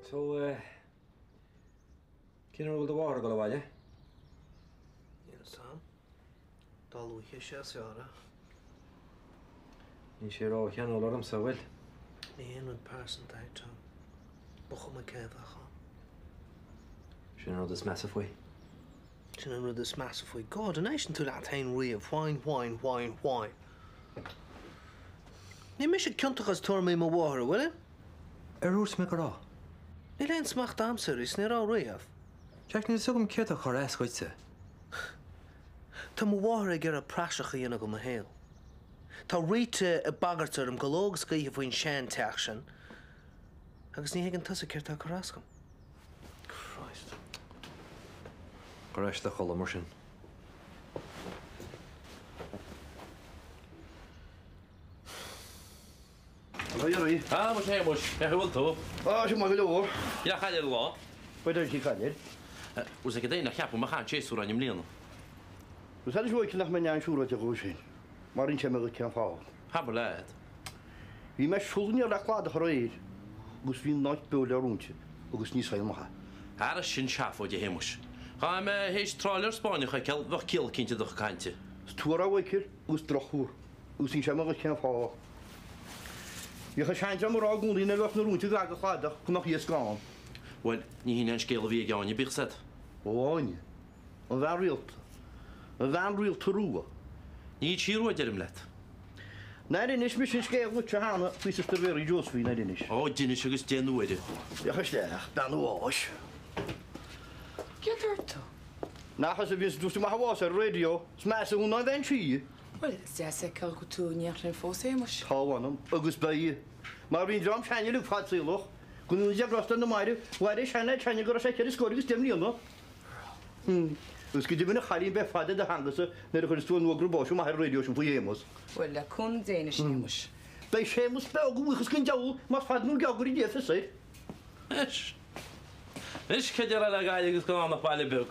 [SPEAKER 13] So, eh, cén uair a bhfuil do mháthair ag dul abhaile?
[SPEAKER 7] Níl a fhios a'm. Dá luaithe is ea is fearr é.
[SPEAKER 13] Níl sé rócheanúil ormsa, an bhfuil?
[SPEAKER 7] Ní haon rud pearsanta é, Tom. Ba chuma cé a bheadh ann.
[SPEAKER 13] Sin an rud is measa faoi.
[SPEAKER 7] Sin an rud is measa faoi. God, an éisteann tú leat féin riamh? Whine, whine, whine, whine. Níl mise ciontach as tuairimí mo mháthar, an bhfuil?
[SPEAKER 13] Ar dhúirt mé go raibh?
[SPEAKER 7] Níl aon smacht a'msa uirthi is ní raibh riamh.
[SPEAKER 13] Jack, níl 'fhios agam céard tá ag cur as dhuitse.
[SPEAKER 7] Tá mo mháthair ag iarraidh praiseach a dhéanamh de mo shaol. Tá Rita ag bagairt orm go ló agus go hoíche faoin seanteach sin agus ní thuigeann tusa céard tá ag cur as dom. Christ.
[SPEAKER 13] Gabh ar ais a chodladh mar sin.
[SPEAKER 20] Ah, muis, a Shéamuis, cén chaoi a bhfuil tú?
[SPEAKER 21] Ah, tá maith go leor.
[SPEAKER 20] Dhea, cad é an lá?
[SPEAKER 21] Bhuel, ar sí cad air?
[SPEAKER 20] Bhfuil 's ag daoine nach cheapadh mbeadh an-séasúr ann i mbliana.
[SPEAKER 21] Is é is dóiche nach mbeinn an-siúráilte dhó sin, mar inseoidh mé duit cén fáth.
[SPEAKER 20] Abair leat.
[SPEAKER 21] Bhí mé ag siúl aniar le cladach aréir. Agus bhí an áit beo le róinte agus ní saol maith é.
[SPEAKER 20] Ara sin seafóid, a Shéamuis. Dhá mbeifeá théis tráiléar Spáinneach a fheiceáil bheadh ciall eicínt i do chuid cainte.
[SPEAKER 21] Is tuar é a Mhichíl agus drochthuar agus níl sé amuigh dhuit cén fáth. Bhíodh an seandream ag rá i gcónaí nuair a bheadh na róinte ag leagadh cladach go mbeadh iasc ann.
[SPEAKER 20] Bhuel, ní hin é an scéal a bhí ag Áine, bíodh 's agat.
[SPEAKER 21] Ó Áine, an bhean rialta. An bhean rialta rua.
[SPEAKER 20] Níl sí rua, deirim leat.
[SPEAKER 21] Nár inis mise an scéal duit cheana faoi Sister Mary Josephine, ar inis?
[SPEAKER 20] Ó, d'inis agus deich n-uaire.
[SPEAKER 21] Féach isteach, bean an bháis.
[SPEAKER 16] Céard a dúirt tú?
[SPEAKER 21] Nach tusa a bhíonns ag tabhairt amach an bháis ar an raidió, is measa thú ná an bhean sí.
[SPEAKER 16] Bhuel, is deas a fheiceáil go bhfuil tú in éineacht linn fós, a Shéamuis.
[SPEAKER 21] Tá, a mh'anam, agus beidh. Mar bhí an dream sean uilig fadsaolach. Go ndéana Dia grásta ar na mairbh, mhair an seanleaid s'againne go raibh sé ceithre scór agus deich mbliana. Agus go deimhin a chailín beidh fada i do theangasa nuair a chuireas tú an fhógra báis amach ar an raidió sin faoi Shéamus.
[SPEAKER 16] Bhuel, le cúnamh Dé anois, a Shéamuis.
[SPEAKER 21] Beidh Séamus beo a bhuíochas don diabhal más fada nó gearr go gcuirfidh Dia fios air.
[SPEAKER 20] Anois, anois cad é le Gaillimh agus gan ann ach baile beag.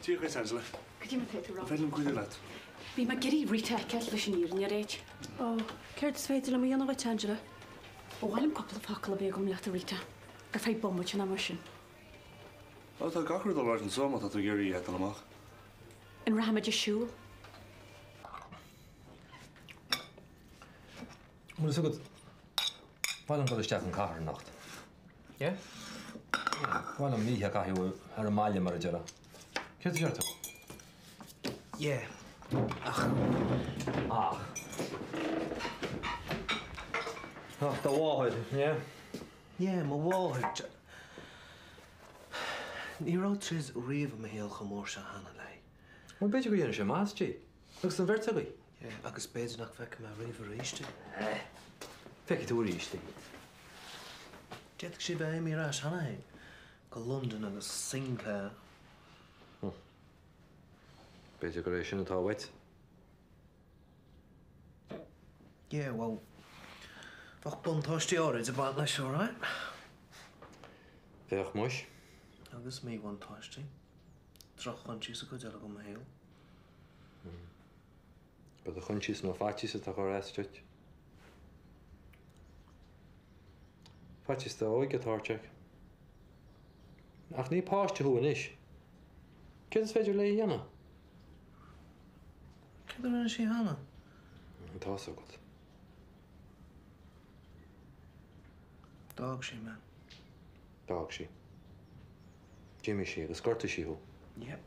[SPEAKER 11] Dia dhuit, Angela.
[SPEAKER 5] Cad é mar tá tú, Rob?
[SPEAKER 11] An féidir liom cuidiú leat?
[SPEAKER 5] Bhí mé ag iarraidh Rita a fheiceáil leis an fhírinne a ráit.
[SPEAKER 9] Ó, céard is féidir liom a dhéanamh dhuit, Angela?
[SPEAKER 5] Ba mhaith liom cúpla focal a bheith agam leat, a Rita. Ar feadh bomaite nó mar sin.
[SPEAKER 11] Ó, tá gach rud alright anseo má tá tú ag iarraidh dul amach.
[SPEAKER 5] An rachaimid ag siúl?
[SPEAKER 14] Bhfuil fhios agat, ba mhaith liom dul isteach an cathair anocht. Yeah? Yeah, ba mhaith liom oíche a chaitheamh ar an mbaile mar a déarfá. Céard a deir tú?
[SPEAKER 7] Yeah, ach.
[SPEAKER 14] Ach. Ach do mháthair, yeah?
[SPEAKER 7] Yeah, mo mháthair. Ní raibh troid riamh i mo shaol chomh mór seo cheana léi.
[SPEAKER 14] Bhuel, b'fhéidir go ndéanfaidh sé maitheas di. Agus don bheirt agaibh.
[SPEAKER 7] Yeah, agus b'fhéidir nach bhfeicfidh mé riamh arís í.
[SPEAKER 14] Feicfidh tú arís í.
[SPEAKER 7] D'fhéadfadh sí bheith imithe ar ais cheana féin, go Londain agus Sinclair.
[SPEAKER 14] B'fhéidir gur é sin atá uait.
[SPEAKER 7] Yeah, well, bheadh buntáistí áirid ag baint leis, alright?
[SPEAKER 14] Bheadh muis.
[SPEAKER 7] Agus míbhuntáistí. Droch-choinsias an chuid eile de mo shaol.
[SPEAKER 14] Ba do choinsias nó faitíos atá ag cur as duit. Faitíos d'óige atá ort, Jack. Ach ní páiste thú anois. Céard is féidir léi a dhéanamh?
[SPEAKER 7] Céard a rinne sí cheana?
[SPEAKER 14] Tá's agat.
[SPEAKER 7] D'fhág sí mé.
[SPEAKER 14] D'fhág sí. D'imigh sí agus ghortaigh sí thú.
[SPEAKER 7] Yep.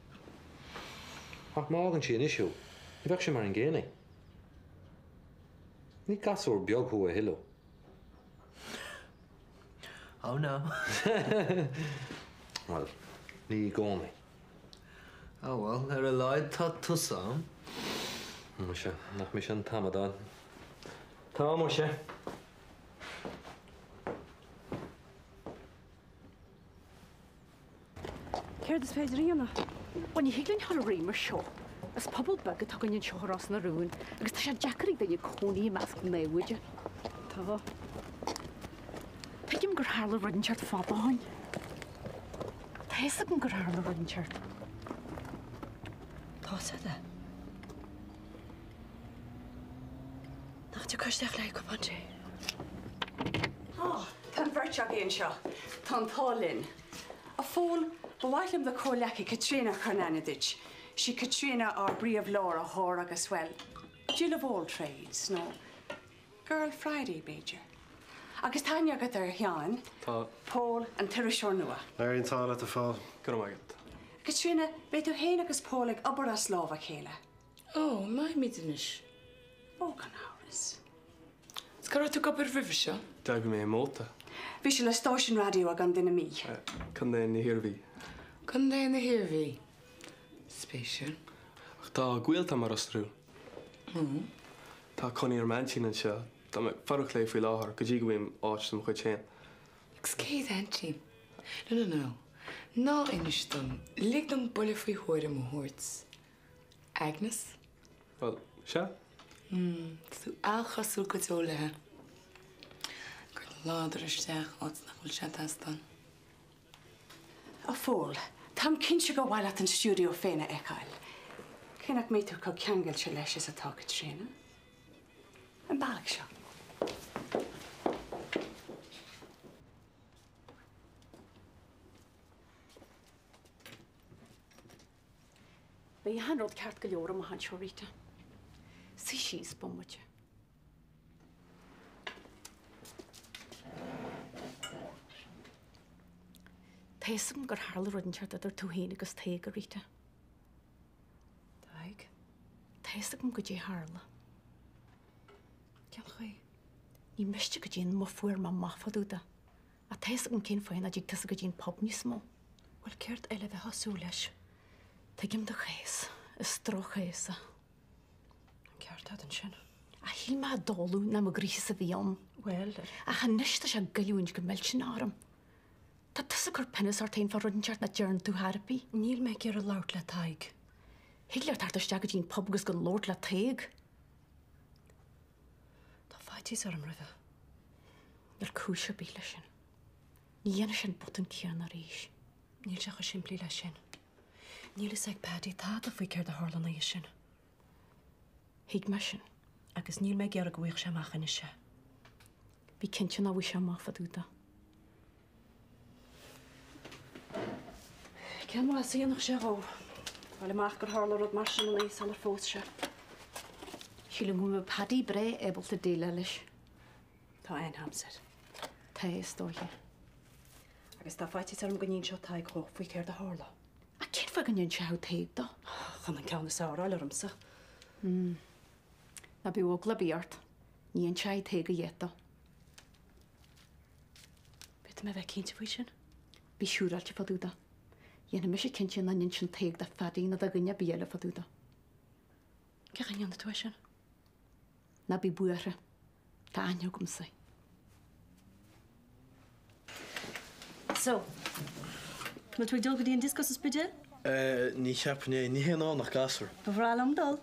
[SPEAKER 14] Ach má fhágann sí anois thú, ní bheadh sé mar an gcéanna. Ní gasúr beag thú a thuilleadh.
[SPEAKER 7] Oh no.
[SPEAKER 14] Bhuel, ní i gcónaí.
[SPEAKER 7] Oh well, ar a laghad tá tusa ann.
[SPEAKER 14] Muise, nach mise an t-amadán. Tá, muise.
[SPEAKER 9] Céard is féidir a dhéanamh?
[SPEAKER 5] Bhuel, ní thig linn a dhul ar aghaidh mar seo. Is pobal beag atá againn anseo i Ros na Rún agus tá sé deacair ag duine cónaí i measc naimhde.
[SPEAKER 9] Tá.
[SPEAKER 5] Tuigim gur tharla rud inteacht fada ó shin. Tá fhios agam gur tharla rud inteacht.
[SPEAKER 10] Tá fhios agat. Nach dtiocfá isteach le cupán tae?
[SPEAKER 9] Á, tá an bheirt agaibh anseo. Tá an t-ádh linn. A Phóil, ba mhaith liom do chomhghleacaí Caitríona a chur in aithne duit. Sí Caitríona ár bpríomh-láithreoir agus, bhuel, Jill of all trades, nó Girl Friday, b'fhéidir. Agus tá aithne agat ar Sheán.
[SPEAKER 13] Tá.
[SPEAKER 9] Pól, an t-iriseoir nua.
[SPEAKER 13] Éiríonn tá leat, a Phóil. Go raibh maith agat.
[SPEAKER 9] Caitríona, beidh tú féin agus Pól ag obair as lámh a chéile.
[SPEAKER 16] Ó, an mbeimid anois?
[SPEAKER 9] Ó, gan amhras.
[SPEAKER 16] Is cá raibh tú ag obair roimhe seo?
[SPEAKER 13] D'oibrigh mé i Málta.
[SPEAKER 9] Bhí sé le stáisiún raidió i gContae na Mí.
[SPEAKER 13] Contae na hIarmhí.
[SPEAKER 16] Contae na hIarmhí. Spéisiúil.
[SPEAKER 13] Ach tá gaolta agam i Ros na Rún.
[SPEAKER 16] Ó.
[SPEAKER 13] Tá cónaí ar m'aintín anseo. Tá mé ag fanacht léi faoi láthair go dtí go bhfaighim áit de mo chuid féin.
[SPEAKER 16] Agus cé hí d'aintín? No, no, no. Ná inis dom. Lig dom buille faoi thuairim a thabhairt. Agnes?
[SPEAKER 13] Bhuel, sea.
[SPEAKER 16] Mm, tá tú an-chosúil go deo léi. Ag cur ladar isteach áit nach bhfuil sé ag teastáil.
[SPEAKER 9] A Phóil, táim cinnte gur mhaith leat an stiúideo féin a fheiceáil. Cé nach mbeidh tú chomh ceangailte leis is atá Caitríona. An bealach seo.
[SPEAKER 5] Beidh achan rud ceart go leor amach anseo, Rita. Suigh síos bomaite. Tá fhios agam gur tharla rud inteacht idir tú féin agus Tadhg, a Rita.
[SPEAKER 10] Tadhg?
[SPEAKER 5] Tá fhios agam goidé tharla.
[SPEAKER 10] Cén chaoi?
[SPEAKER 5] Ní miste goidé an muff fuair mé amach fá dtaobh de. Ach tá fhios agam cén fáth nach dtig tusa go dtí an pub níos mó.
[SPEAKER 10] Bhuel, céard eile a bheifeá ag súil leis?
[SPEAKER 5] Tuigim do chás. Is droch-chás é.
[SPEAKER 10] An ceart agat ansin.
[SPEAKER 5] Ach shíl mé i dtólamh nach mo ghraithe a bhí ann.
[SPEAKER 10] Bhuel.
[SPEAKER 5] Ach anois tá sé ag goilliúint go millteanach orm. Tá tusa ag cur pionós ort féin fá rud inteacht nach dtearn tú chor ar bith.
[SPEAKER 10] Níl mé ag iarraidh labhairt le Tadhg.
[SPEAKER 5] Thig leat teacht isteach go dtí an pub agus gan labhairt le Tadhg.
[SPEAKER 10] Tá faitíos orm roimhe.
[SPEAKER 5] Níl cúis ar bith leis sin. Ní dhéanfaidh sé an botún céanna arís.
[SPEAKER 10] Níl sé chomh simplí leis sin. Níl fhios ag Paddy tada faoi céard a tharla an oíche sin.
[SPEAKER 5] Thuig mé sin.
[SPEAKER 10] Agus níl mé ag iarraidh go bhfaigheadh sé amach anois é.
[SPEAKER 5] Bí cinnte nach bhfaighidh sé amach fá dtaobh de.
[SPEAKER 9] Cén mhaitheas a dhéanfadh sé dhó? Fáil amach gur tharla rud mar sin an oíche sular phós sé.
[SPEAKER 5] Sílim go mbeadh Paddy breá ábalta déileáil leis.
[SPEAKER 9] Tá aithne agamsa air.
[SPEAKER 5] Tá, is dóiche.
[SPEAKER 9] Agus tá faitíos orm go n-inseodh Tadhg dhó faoi céard a tharla.
[SPEAKER 5] Ach cén fáth go n-inseodh Tadhg dó?
[SPEAKER 9] Chun an ceann is fearr a fháil ormsa.
[SPEAKER 5] Hmm. Ná bíodh eagla ar bith ort. Ní inseoidh Tadhg a dhath dó.
[SPEAKER 10] Féadfaidh mé a bheith cinnte faoi sin?
[SPEAKER 5] Bí siúráilte fá dtaobh de. Dhéanfaidh mise cinnte nach n-inseann Tadhg do Phaddy ná do dhuine ar bith eile fá dtaobh de.
[SPEAKER 10] Cén chaoi a ndéanfaidh tú é sin?
[SPEAKER 5] Ná bí buartha. Tá aithne agamsa air.
[SPEAKER 10] So, bhfuil tú ag dul go dtí an dioscó sa Spidéal?
[SPEAKER 7] Eh, ní cheapfainn é. Ní théann ann ach gasúir.
[SPEAKER 10] Ba bhreá liom dul.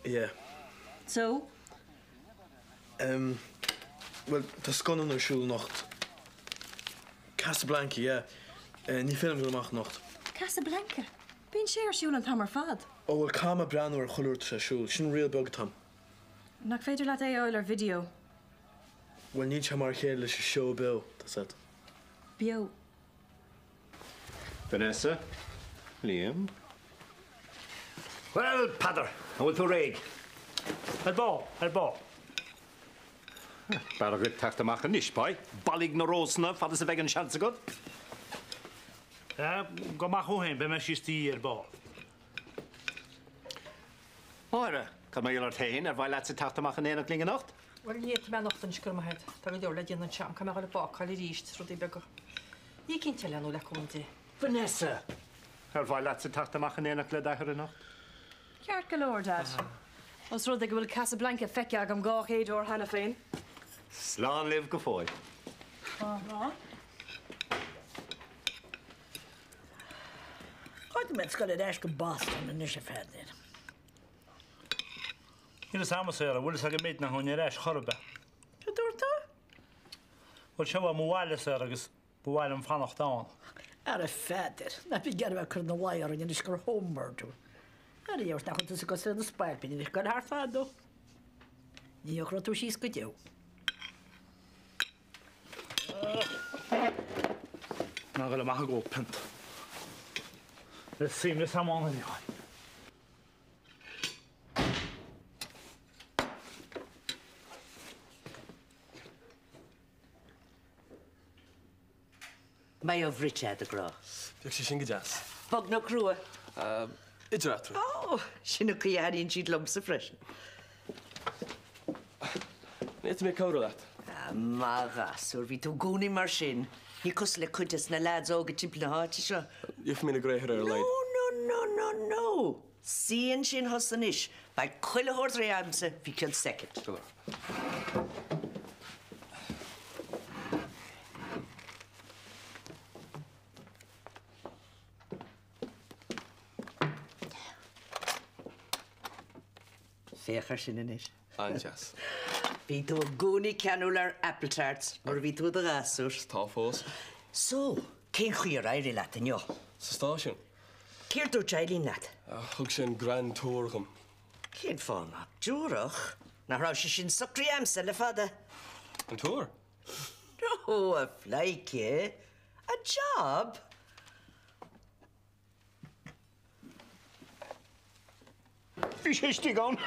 [SPEAKER 7] Yeah.
[SPEAKER 10] So?
[SPEAKER 7] Em, bhuel, tá scannán ar siúl anocht. Casablanca, yeah. Eh, ní féidir liom dul amach anocht.
[SPEAKER 10] Casablanca? Bíonn sé ar siúl an t-am ar fad.
[SPEAKER 7] Ó, bhuel, caithfidh mé breathnú air chuile uair atá sé ar siúl. Sin riail beag atá a'm.
[SPEAKER 10] Nach féidir leat é a fháil ar video?
[SPEAKER 7] Bhuel, níl sé mar a chéile leis an seó beo, tá 's a'd.
[SPEAKER 10] Beo.
[SPEAKER 17] Vanessa? Liam? Bhuel, Peadar, an bhfuil tú réidh?
[SPEAKER 4] Ar ball, ar ball.
[SPEAKER 17] B'fhearr dhuit teacht amach anois, boy. Bailigh na rósanna fad is a bheidh an seans agat.
[SPEAKER 4] Gabh amach thú féin, beidh mé síos i do dhiaidh ar ball.
[SPEAKER 17] Máire, cad mar gheall ort féin, ar mhaith leatsa teacht amach in éineacht linn anocht?
[SPEAKER 1] Bhuel, ní fhéadfaidh mé anocht anois, go raibh maith agat. Tá go leor le déanamh anseo, caithfidh mé a dhul ag bácáil arís, is rudaí beaga. Oíche eicínt eile nó le cúnamh Dé.
[SPEAKER 17] Vanessa! Ar mhaith leatsa teacht amach in éineacht le d'athair anocht?
[SPEAKER 10] Ceart go leor, Dad. Os rud é go bhfuil Casablanca feicthe agam 200 uair cheana féin.
[SPEAKER 17] Slán libh go fóill.
[SPEAKER 10] Slán.
[SPEAKER 3] Caithfidh mé dul ar ais go Boston anois a Pheadair.
[SPEAKER 4] Níl fhios a'm a Sarah, bhfuil fhios agam méid nach ngabhfainn ar ais chor ar bith.
[SPEAKER 3] Cad dúirt tú?
[SPEAKER 4] Bhuel, seo é mo bhaile, Sarah, agus ba mhaith liom fanacht ann.
[SPEAKER 3] Ara a Pheadair, ná bí ag iarraidh a bheith ag cur ina luí orainn anois gur homer tú. Ara dheabhairt nach bhfuil tusa cosúil le na spailpíní anois ag goil thart fadó. Ní shocróidh tú síos go deo.
[SPEAKER 4] Ná dul amach ag ól pionta. Le suaimhneas am ann a bhí.
[SPEAKER 6] Maith ó Bhrighid, a ghrá.
[SPEAKER 13] Bheadh sé sin go deas.
[SPEAKER 6] Bog nó crua?
[SPEAKER 13] Idir eatarthu.
[SPEAKER 6] Ó, sin an chaoi a airíonn siad liomsa freisin.
[SPEAKER 13] An bhféadfaidh mé cabhrú leat?
[SPEAKER 6] Ah, maith ghasúr, bhí tú i gcónaí mar sin. Ní cosúil le cuid des na leaids óga timpeall na háite seo.
[SPEAKER 13] Gheobhaidh mé na gréithre ar a laghad.
[SPEAKER 6] No, no, no, no, no! Suigh ansin thusa anois. Beidh chuile shórt réidh agamsa faoi cheann soicind.
[SPEAKER 13] Go leor.
[SPEAKER 6] Féach air sin anois.
[SPEAKER 13] An-deas.
[SPEAKER 6] Bhí tú i gcónaí ceanúil ar apple tarts nuair a bhí tú i do ghasúr.
[SPEAKER 13] Tá fós.
[SPEAKER 6] So, cén chaoi ar éirigh leat inniu?
[SPEAKER 13] Sa stáisiún.
[SPEAKER 6] Céard dúirt Eileen leat?
[SPEAKER 13] Thug sé an grand tour dhom.
[SPEAKER 6] Cén fáth nach dtabharfadh? Nach raibh sé sin socraithe a'msa le fada?
[SPEAKER 13] An tour?
[SPEAKER 6] No, a phleidhce! A job!
[SPEAKER 17] Bhí sé istigh ann.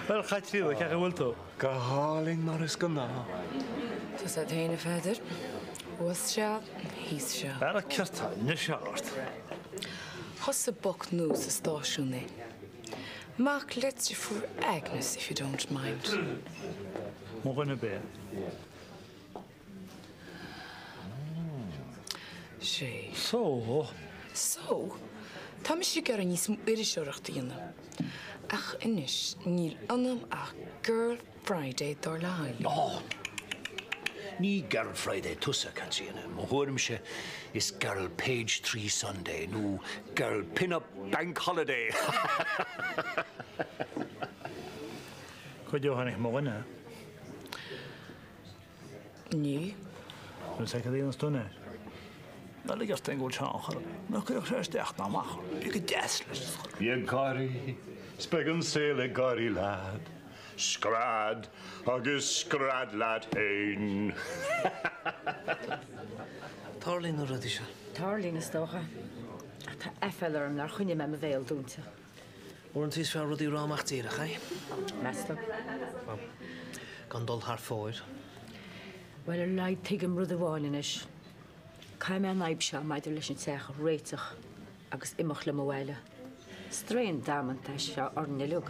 [SPEAKER 4] Bhuel, Chaitríona, cén chaoi a bhfuil tú?
[SPEAKER 11] Go hálainn mar is gnáth.
[SPEAKER 16] Tusa féin, a Pheadair. Thuas seal, thíos seal.
[SPEAKER 4] Ara céard tá anois ort?
[SPEAKER 16] Thosaigh boc nua sa stáisiún é. Mac le deirfiúr Agnes, if you don't mind.
[SPEAKER 4] Mo dhuine bé.
[SPEAKER 16] Sé.
[SPEAKER 4] So?
[SPEAKER 16] So, tá mise ag iarraidh níos mó iriseoireachta a dhéanamh. Ach anois, níl ionam ach Girl Friday dar le hEilín.
[SPEAKER 15] Ó! Ní Girl Friday tusa, a Chaitríona. Mo thuairimse, is Girl Page Three Sunday nó Girl Pin Up Bank Holiday!
[SPEAKER 4] Cuid ó tháinig mo dhuine.
[SPEAKER 16] Ní.
[SPEAKER 4] Níl sé cad é an stuaim air. Ná lig ort féin go bhfuil tionchar air. Ná cuireadh sé isteach ná amach ort. Bí go deas leis.
[SPEAKER 18] Bí ag gáirí, 's beidh an saol ag gáirí leat. Scread agus scread leat fhéin.
[SPEAKER 7] Tarlaíonn na rudaí seo.
[SPEAKER 2] Tarlaíonn, is dócha. Ach tá aiféala orm nár choinnigh mé mo bhéal dúnta.
[SPEAKER 7] Uaireanta is fearr rudaí a rá amach díreach, eh?
[SPEAKER 2] Meas tú?
[SPEAKER 7] Bhuel, gan dul thar fóir.
[SPEAKER 2] Bhuel, ar a laghad tuigim rud amháin anois. Caithfidh mé an fhadhb seo maidir leis an teach a réiteach agus imeacht liom abhaile. Straidhn damanta é seo orainn uilig.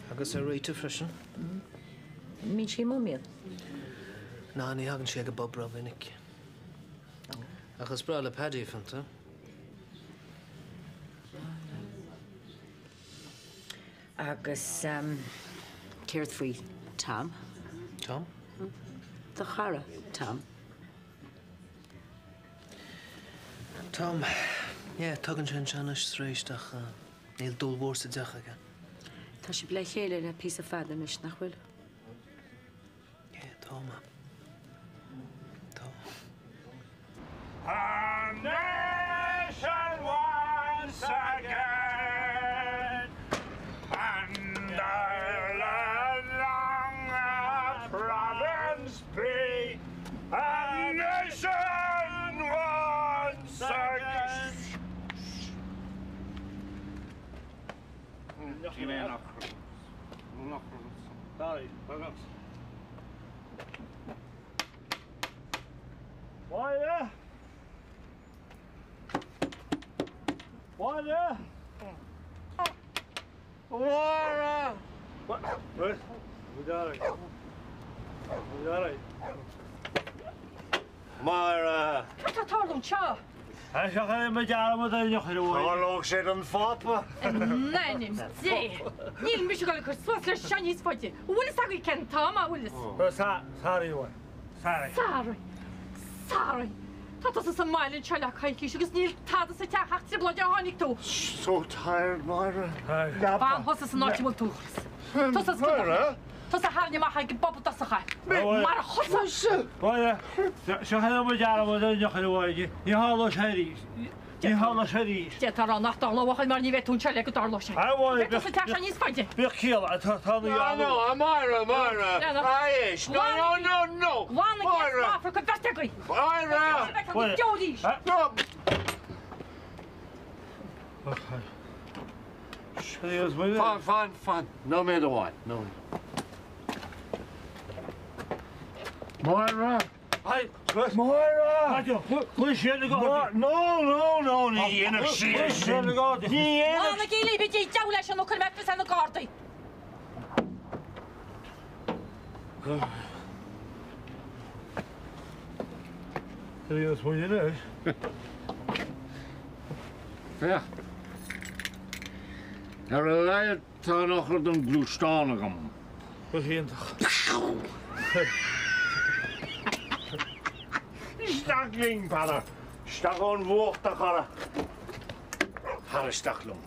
[SPEAKER 7] Agus ar Rita freisin.
[SPEAKER 2] An mbíonn sí amuigh, an mbíonn?
[SPEAKER 7] Ná, ní thagann sí ag an bpub rómhinic. Ach is breá le Paddy a phionta.
[SPEAKER 2] Agus céard faoi Tom?
[SPEAKER 7] Tom?
[SPEAKER 2] Do chara, Tom.
[SPEAKER 7] Tom. Yeah, tagann sé anseo anois is arís ach níl dúil mhór sa deoch aige.
[SPEAKER 2] Tá sibh le chéile le píosa fada anois, nach bhfuil?
[SPEAKER 7] Yeah, tá, Mam. Tá.
[SPEAKER 18] A nation once again and Ireland long a province be A nation once again.
[SPEAKER 4] Máire! Máire! Máire!
[SPEAKER 17] Máire!
[SPEAKER 1] Cad tá ag tarlú anseo?
[SPEAKER 17] Tharlódh sé don Phápa.
[SPEAKER 1] In ainm Dé! Níl mise ag dul ag cur suas leis seo níos faide. An bhfuil fhios agaibh cén t-am, an bhfuil fhios?
[SPEAKER 4] Sorry, a Sorry.
[SPEAKER 1] Sorry. Sorry. Tá tusa sa mbaile anseo le coicís agus níl tada sa teach ach trioblóid ó tháinig tú.
[SPEAKER 18] So tired, Máire.
[SPEAKER 1] Fan thusa san áit a bhfuil tú. Tusa is Máire. Tusa a tharraing amach ag an bpub i dtosach é. Mar thusa!
[SPEAKER 4] Máire, seo é mo dhearmad ar an eochair amháin. Ní tharlóidh sé arís. Ní tharlóidh sé arís.
[SPEAKER 1] D'fhéadfá a rá nach dtarlódh mar ní bheidh tú anseo le go dtarlóidh sé. Beidh tú sa teach seo níos faide.
[SPEAKER 4] Bíodh ciall, tá na
[SPEAKER 17] No, no, Máire, Máire. Éist, no, no, no, no.
[SPEAKER 1] Glan an chéad bheirt agaibh.
[SPEAKER 17] Máire!
[SPEAKER 1] Beidh tú
[SPEAKER 17] No! Fan, fan, fan. Nóiméad amháin, nóiméad. Máire!
[SPEAKER 4] Máire! No, no, no,
[SPEAKER 17] ní dhéanfadh sí é sin. Ní dhéanfadh.
[SPEAKER 1] Fanaigí libh, bígí deabhal leis nó cuirfidh mé fios ar na Gardaí.
[SPEAKER 17] Féach. Ar a laghad tá an eochair don ghluaisteán agam.
[SPEAKER 4] Go hiontach.
[SPEAKER 17] Isteach linn, Peadar. Isteach ón bhfuacht, a chara. Tar isteach liom.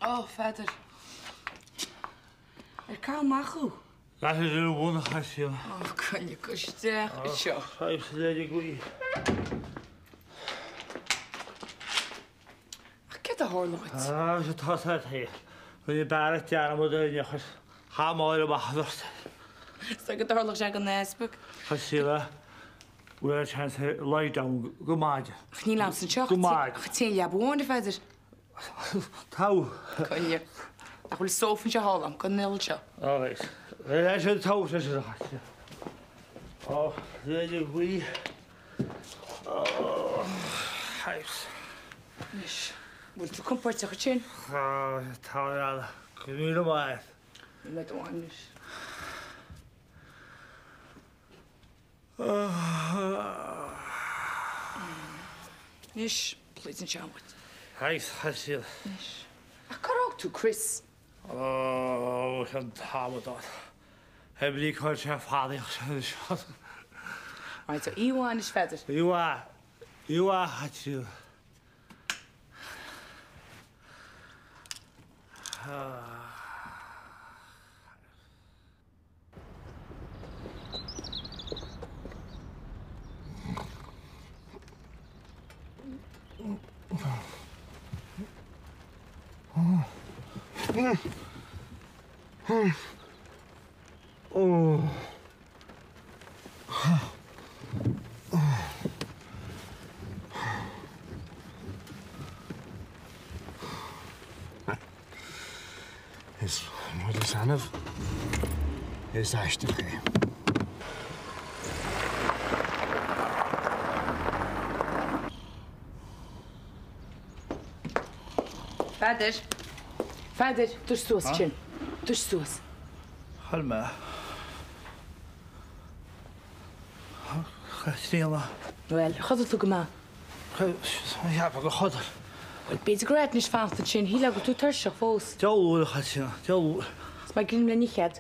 [SPEAKER 16] Ó, Pheadair. Ar caitheadh amach thú?
[SPEAKER 4] Leath ar bhun a Chaitríona.
[SPEAKER 16] Ó, coinnigh isteach anseo.
[SPEAKER 4] Saghas léirigh í.
[SPEAKER 16] Ach céard a tharla dhuit?
[SPEAKER 4] Ah, sé tá sa taobh. Rinne Barrett dearmad ar an eochair. Chaith Máire amach an bheirt.
[SPEAKER 16] Is go dtarlódh sé don easpag.
[SPEAKER 4] Chaitríona, bhfuil a chance lie down go maidin.
[SPEAKER 16] Ach níl am anseo.
[SPEAKER 4] Go maidin.
[SPEAKER 16] Ach téigh leaba amháin, a Pheadair.
[SPEAKER 4] Togha.
[SPEAKER 16] Coinnigh. Nach bhfuil sófa anseo thall agam, go n-oil seo.
[SPEAKER 4] All right. Leis an togha leis an chaite. Ó, léirigh í. Ó, thanks.
[SPEAKER 16] Anois, bhfuil tú compordach ansin?
[SPEAKER 4] Tá, tá, go míle maith.
[SPEAKER 16] Níl mé do anois. Anois, pluid anseo muid.
[SPEAKER 4] Thanks, Chaitríona.
[SPEAKER 16] Anois. Ach cár fhág tú Chris?
[SPEAKER 4] Ó, an t-amadán. Emily chuir sé fadaíocht anseo.
[SPEAKER 16] Right, so oíche mhaith anois, Pheadair.
[SPEAKER 4] Oíche mhaith. Oíche mhaith, Chaitríona.
[SPEAKER 8] Is rud is annamh is aisteach é.
[SPEAKER 16] Pheadair. Pheadair, dúirt suas sin. Dúirt suas.
[SPEAKER 4] Chuir mé. Chaitríona.
[SPEAKER 16] Bhuel, chodail tú go maith.
[SPEAKER 4] Cheapfá gur chodail.
[SPEAKER 16] Bhuel, b'fhéidir gur ait anois fanacht ansin, shílfeá go bhfuil tú tuirseach fós.
[SPEAKER 4] Diabhal uair, a Chaitríona, diabhal uair.
[SPEAKER 16] Is maith go le chead.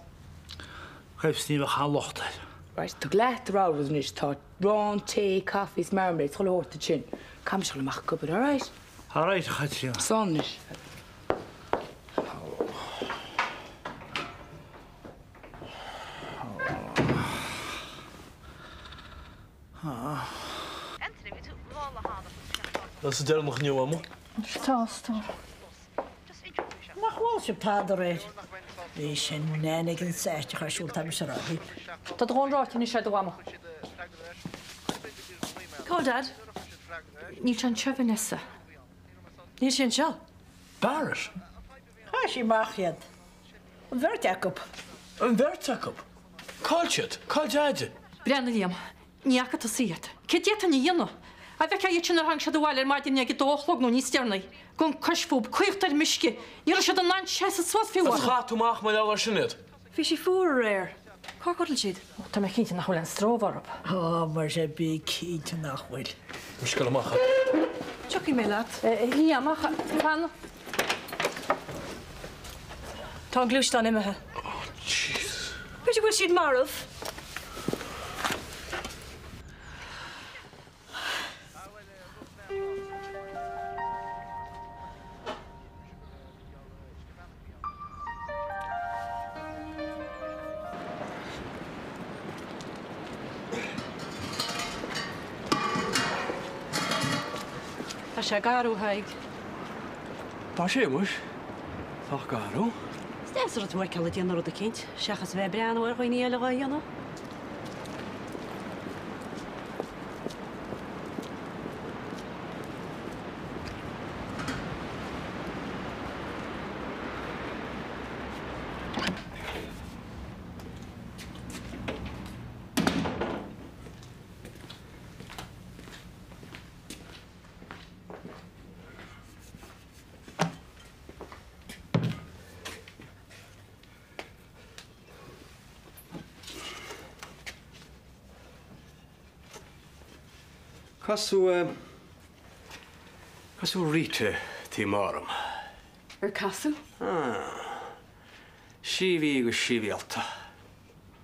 [SPEAKER 4] Cuimh ní bheadh aon locht air.
[SPEAKER 16] Right, tabhair leat do rogha rud anois, tá arán, tae, caife is marmalade, chuile shórt ansin. Caithfidh mise dul amach ag obair, alright?
[SPEAKER 4] Alright, a Chaitríona.
[SPEAKER 16] Slán anois.
[SPEAKER 12] Is deireanach inniu, a Mham.
[SPEAKER 3] Tá, tá. Nach bhfuil sibh tada aréir? Bhí sin nen ag an seit a siúl tá mise rá.
[SPEAKER 1] Tá do dhóthain ráite anois ag do mhama.
[SPEAKER 10] Cá bhfuil Dad?
[SPEAKER 1] Níl sé anseo, Vanessa.
[SPEAKER 10] Níl sé anseo.
[SPEAKER 12] Barrett?
[SPEAKER 3] Chaith sí amach iad. An bheirt acu.
[SPEAKER 12] An bheirt acu? Cá bhfuil siad? Cá bhfuil Deaide?
[SPEAKER 1] Breathnaigh, Liam. Ní fhaca tusa iad. Céard d'fhéadfainn a dhéanamh? An bhfeicfeá iad sin nuair a tháinig siad abhaile ar maidin i ndiaidh a dó a chlog nó níos deireanaí, gan cois fúthu, caochta ar meisce. Ní raibh siad in ann seasamh suas fiú.
[SPEAKER 12] Is chaith tú amach mar gheall air sin iad?
[SPEAKER 10] Bhí sé fuar aréir. Cár chodail siad?
[SPEAKER 1] Tá mé cinnte nach bhfuil aon stró orthu.
[SPEAKER 3] Á, mar sin, bí cinnte nach bhfuil.
[SPEAKER 12] Mise ag dul amach.
[SPEAKER 10] Tiocfaidh mé leat.
[SPEAKER 1] Liam, ach fan.
[SPEAKER 10] Tá an gluaisteán imithe.
[SPEAKER 12] Oh, Jesus.
[SPEAKER 10] B'fhéidir go bhfuil siad marbh. Tá sé garbh, a Thaidhg.
[SPEAKER 13] Tá sé, muis. Tá garbh.
[SPEAKER 5] Is deas an rud thú a fheiceáil ag déanamh rud eicínt, seachas a bheith ag breathnú ar dhaoine eile dhá dhéanamh.
[SPEAKER 13] Casadh, casadh Rita tí m'arm.
[SPEAKER 9] Ar casadh?
[SPEAKER 13] Ah. Sí a bhí go sibhialta,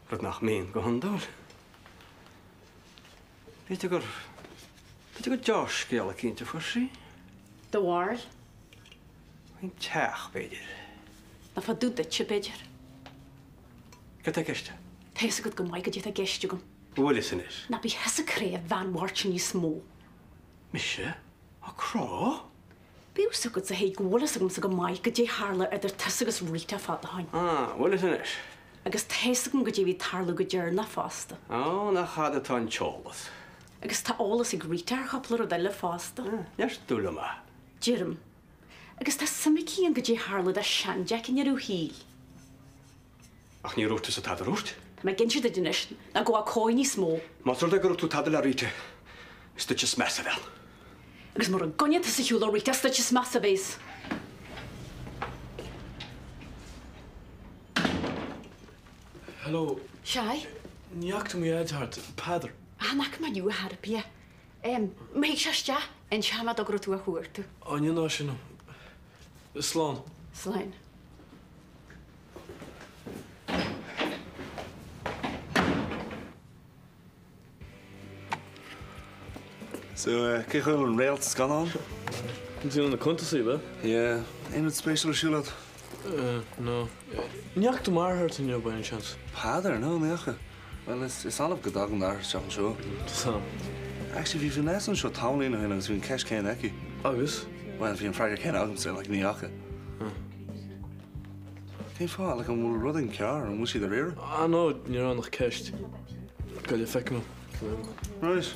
[SPEAKER 13] rud nach mbíonn go hiondúil. B'fhéidir gur, b'fhéidir gur deá-scéala eicínt a fuair sí.
[SPEAKER 5] Do bharúil?
[SPEAKER 19] Faoin teach, b'fhéidir.
[SPEAKER 5] Nó fá dtaobh duitse, b'fhéidir.
[SPEAKER 19] Cad tá i gceist?
[SPEAKER 5] Tá fhios agat go maith goidé tá i gceist agam.
[SPEAKER 19] Bhfuil fhios anois.
[SPEAKER 5] Ná bí thusa ag crá bhean Mháirtín níos mó.
[SPEAKER 19] Mise? Á crá?
[SPEAKER 5] Bíodh fhios agat a Thaidhg go bhfuil fhios agamsa go maith goidé tharla idir tusa agus Rita fada ó shin.
[SPEAKER 19] Ah, bhfuil fhios anois.
[SPEAKER 5] Agus tá fhios agam goidé bhí ag tarlú go deireanach fosta.
[SPEAKER 19] Ó, nach a'd atá an t-eolas.
[SPEAKER 5] Agus tá eolas ag Rita ar chúpla rud eile fosta.
[SPEAKER 19] Deir tú liom é.
[SPEAKER 5] Deirim. Agus tá suim aici ann goidé tharla do shean-Jeaic i ndeireadh an tsaoil.
[SPEAKER 19] Ach níor dhúirt tusa tada a dhúirt?
[SPEAKER 5] Tá mé ag inse duit anois ná gabh ag cóir níos mó.
[SPEAKER 19] Más rud é go raibh tú tada le Rita, is duit is measa a bhean.
[SPEAKER 5] Agus mura gcoinníonn tusa ar shiúl ó Rita, is duit is measa a bhéas.
[SPEAKER 12] Hello.
[SPEAKER 5] Sea?
[SPEAKER 12] Ní fhaca tú mo dhaid thart, Peadar.
[SPEAKER 5] Ah, an fhaca mé inniu ar chor ar bith é. Em, má thig sé isteach, inseoidh mé dó go raibh tú á chuartú.
[SPEAKER 12] Á, ní ná sin. Slán.
[SPEAKER 5] Slán.
[SPEAKER 11] So, cén chaoi a bhfuil an réalt scannán?
[SPEAKER 12] Déanamh na cuntasaí, ab ea?
[SPEAKER 11] Yeah. Aon rud spéisiúil ar siúl agat?
[SPEAKER 12] No. Ní fhaca tú m'athair thart inniu by any chance?
[SPEAKER 11] Peadar? No, ní fhaca. Bhuel, is annamh go dtagann d'athair isteach anseo.
[SPEAKER 12] Tá.
[SPEAKER 11] Actually, bhí Vanessa anseo tamaillín ó shin agus bhí an ceist céanna aici.
[SPEAKER 12] Agus?
[SPEAKER 11] Bhuel, bhí an freagra céanna agamsa, like, ní fhaca. Cén fáth? Like, an bhfuil rud éigin cearr? An bhfuil siad ar iarraidh?
[SPEAKER 12] Ah, no, ní raibh ann ach ceist. Gabh i leith, feicfidh mé.
[SPEAKER 11] Right.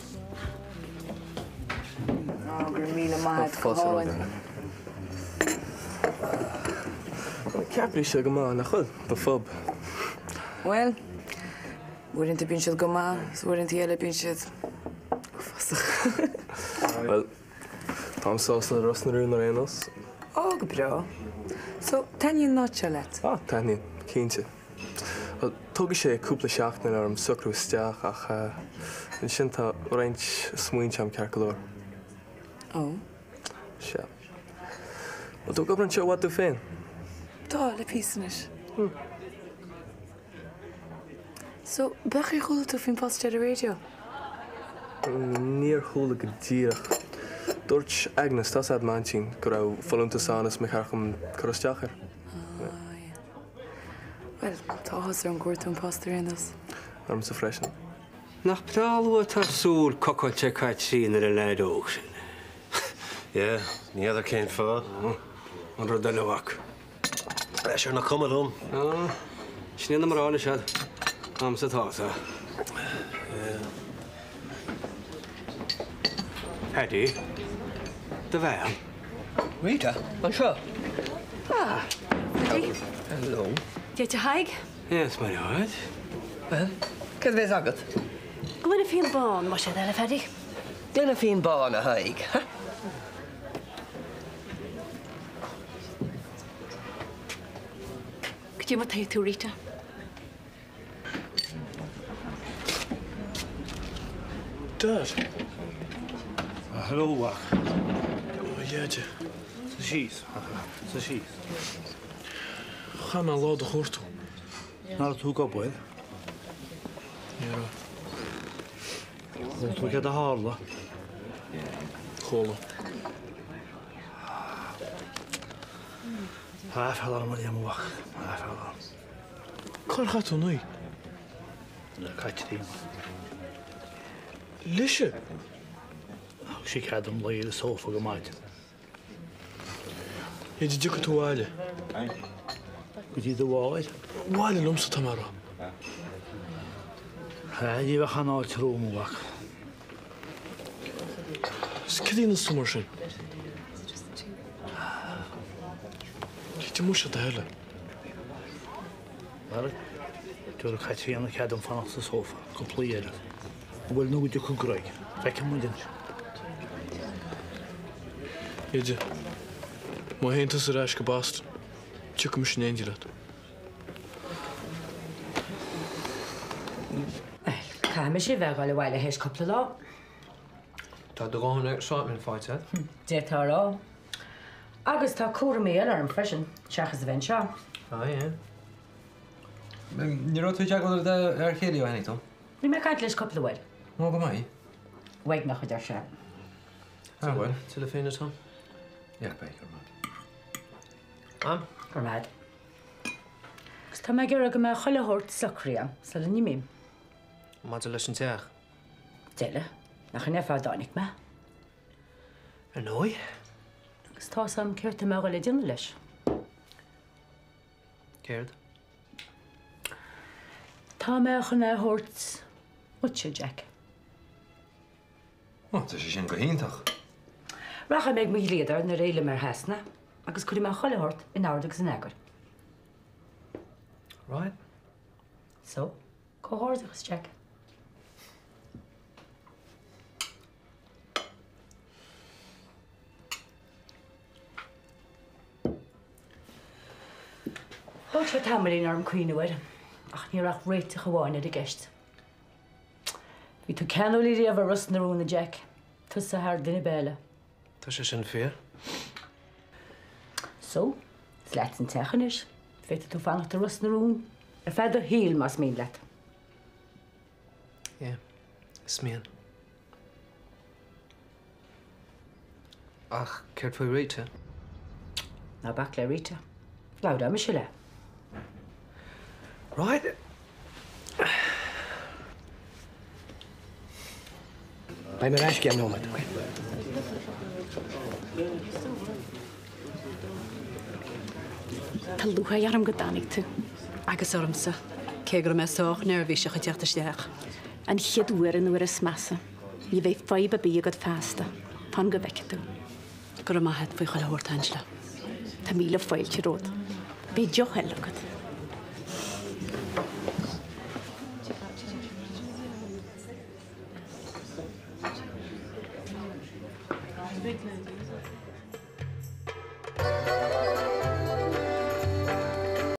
[SPEAKER 16] Á, go raibh míle maith agat, go hálainn.
[SPEAKER 13] Ceapaim sé go maith, nach bhfuil? Do phub.
[SPEAKER 16] Bhuel, uaireanta bíonn siad go maith, is uaireanta eile bíonn siad uafásach.
[SPEAKER 13] Bhuel, táim sásta le Ros na Rún ar aon nós.
[SPEAKER 16] Ó, go breá. So, taitníonn an áit seo leat?
[SPEAKER 13] Ah, taitníonn, cinnte. Bhuel, tógfaidh sé cúpla seachtain orm socrú isteach ach ansin tá roinnt smaointe agam ceart go leor.
[SPEAKER 16] Ó.
[SPEAKER 13] Sea. Bhfuil tú ag obair anseo i bhfad tú féin?
[SPEAKER 16] Tá, le píosa anois. So, b'fhéidir ar chuala tú faoin post ar an raidió?
[SPEAKER 13] Níor chuala go díreach. Dúirt Agnes, tá's a'd, m'aintín, go raibh folúntas ann is mba cheart dom cur isteach air.
[SPEAKER 16] Ah, yeah. Bhuel, tá áthas orm go bhfuair tú an post ar aon nós.
[SPEAKER 13] Ormsa freisin.
[SPEAKER 19] Nach breá luath atá súil cocailte ag Caitríona ar an leaid óg sin.
[SPEAKER 22] Yeah, ní fheadar cén fáth.
[SPEAKER 19] An rud eile a mhac.
[SPEAKER 22] Is ar na cuma liom.
[SPEAKER 19] Ah, sin iad na mná anois iad. A'msa atá sa.
[SPEAKER 22] Yeah.
[SPEAKER 19] Paddy, do bhean.
[SPEAKER 6] Rita, anseo.
[SPEAKER 5] Ah,
[SPEAKER 16] Paddy.
[SPEAKER 6] Hello.
[SPEAKER 5] Dia duit a Thaidhg.
[SPEAKER 19] Yes, my lord.
[SPEAKER 6] Bhuel, cad a bheas agat?
[SPEAKER 5] Gloine fíon bán, más é do thoil a Phaddy.
[SPEAKER 6] Gloine fíon bán, a Thaidhg, ha?
[SPEAKER 5] Cad é mar tá tú, Rita?
[SPEAKER 12] Dad.
[SPEAKER 4] Hello, a mhac.
[SPEAKER 12] A Dheaide.
[SPEAKER 4] Suigh síos, suigh síos.
[SPEAKER 12] Chaith mé lá do chuartú.
[SPEAKER 4] Nach raibh tú ag obair?
[SPEAKER 12] Ní raibh.
[SPEAKER 4] Chuala tú céard a tharla?
[SPEAKER 12] Chuala.
[SPEAKER 4] Tá aiféala orm, a Liam, a mhac. Tá aiféala orm.
[SPEAKER 12] Cár chaith tú an oíche?
[SPEAKER 4] Le Caitríona.
[SPEAKER 12] Leise?
[SPEAKER 4] Thug sí cead dom luí ar an sófa go maidin.
[SPEAKER 12] An dtiocfaidh tú abhaile.
[SPEAKER 4] Go dtí do mháthair?
[SPEAKER 12] Abhaile liomsa, tá mé a rá.
[SPEAKER 4] Ní bheadh aon fháilte romham, a mhac.
[SPEAKER 12] Is cad a dhéanfas tú mar sin? Cad é muise a thuilleadh?
[SPEAKER 4] Bhuel, tabharfaidh Caitríona cead dom fanacht sa sófa cúpla oíche eile. Bhuel, nó go dtiocfaidh Greg. Feicfidh muid anois.
[SPEAKER 12] Deaide, má théann tusa ar ais go Boston, tiocfaidh mise in éindí leat.
[SPEAKER 2] Bhuel, caithfidh mise a bheith ag dul abhaile théis cúpla lá.
[SPEAKER 14] Tá do dhóthain excitement faighte agat.
[SPEAKER 2] D'fhéadfá a rá. Agus tá cúraimí eile orm freisin, seachas a bheith anseo.
[SPEAKER 14] Ah, yeah. Ní raibh tú i dteagmháil le d'fhear céile ó tháinig tú?
[SPEAKER 2] Bhí mé ag caint leis cúpla uair.
[SPEAKER 14] Ó, go maith.
[SPEAKER 2] Uaigneach, a deir sé.
[SPEAKER 14] Ah, bhuel. Tuilleadh fíona, Tom? Yeah, beidh, go raibh maith.
[SPEAKER 7] Am?
[SPEAKER 2] Go raibh maith agat. Agus tá mé ag iarraidh go mbeadh chuile shórt socraithe agam sula n-imím.
[SPEAKER 7] Maidir leis an teach?
[SPEAKER 2] Deile, nach in é an fáth a dtáinig mé?
[SPEAKER 7] Ar ndóigh.
[SPEAKER 2] Agus tá's a'm céard tá mé a dhul a déanamh leis.
[SPEAKER 7] Céard?
[SPEAKER 2] Tá mé chun é a thabhairt dhuitse, Jack.
[SPEAKER 14] Ó, tá sé sin go hiontach.
[SPEAKER 2] Rachaidh mé ag mo dhlíodóir nuair a fhillfidh mé ar Shasana agus cuirfidh mé chuile shórt in ord agus in eagar.
[SPEAKER 7] Right.
[SPEAKER 2] So, comhghairdeachas, Jack. Thóg sé tamaillín orm cuimhniú air, ach ní raibh ach réiteach amháin ar an gceist. Bhí tú ceanúil riamh ar Ros na Rún, a Jack. Tusa thar duine ar bith eile.
[SPEAKER 7] Tá sé sin fíor.
[SPEAKER 2] So, is leat an teach anois. Féadfaidh tú fanacht i Ros na Rún ar feadh do shaoil más mian leat.
[SPEAKER 7] Yeah, is mian. Ach céard faoi Rita?
[SPEAKER 2] Ná bac le Rita. Labhróidh mise léi.
[SPEAKER 7] Right.
[SPEAKER 8] Beidh mé ar ais i gceann nóiméad, ok?
[SPEAKER 5] Tá lúcháir orm go dtáinig tú.
[SPEAKER 9] Agus ormsa, cé go raibh mé sách neirbhíseach ag teacht isteach.
[SPEAKER 5] An chéad uair an uair is measa. Ní bheidh fadhb ar bith agat feasta. Fan go bhfeicfidh tú.
[SPEAKER 9] Go raibh maith agat faoi chuile shórt, Angela.
[SPEAKER 5] Tá míle fáilte romhat. Beidh deoch eile agat.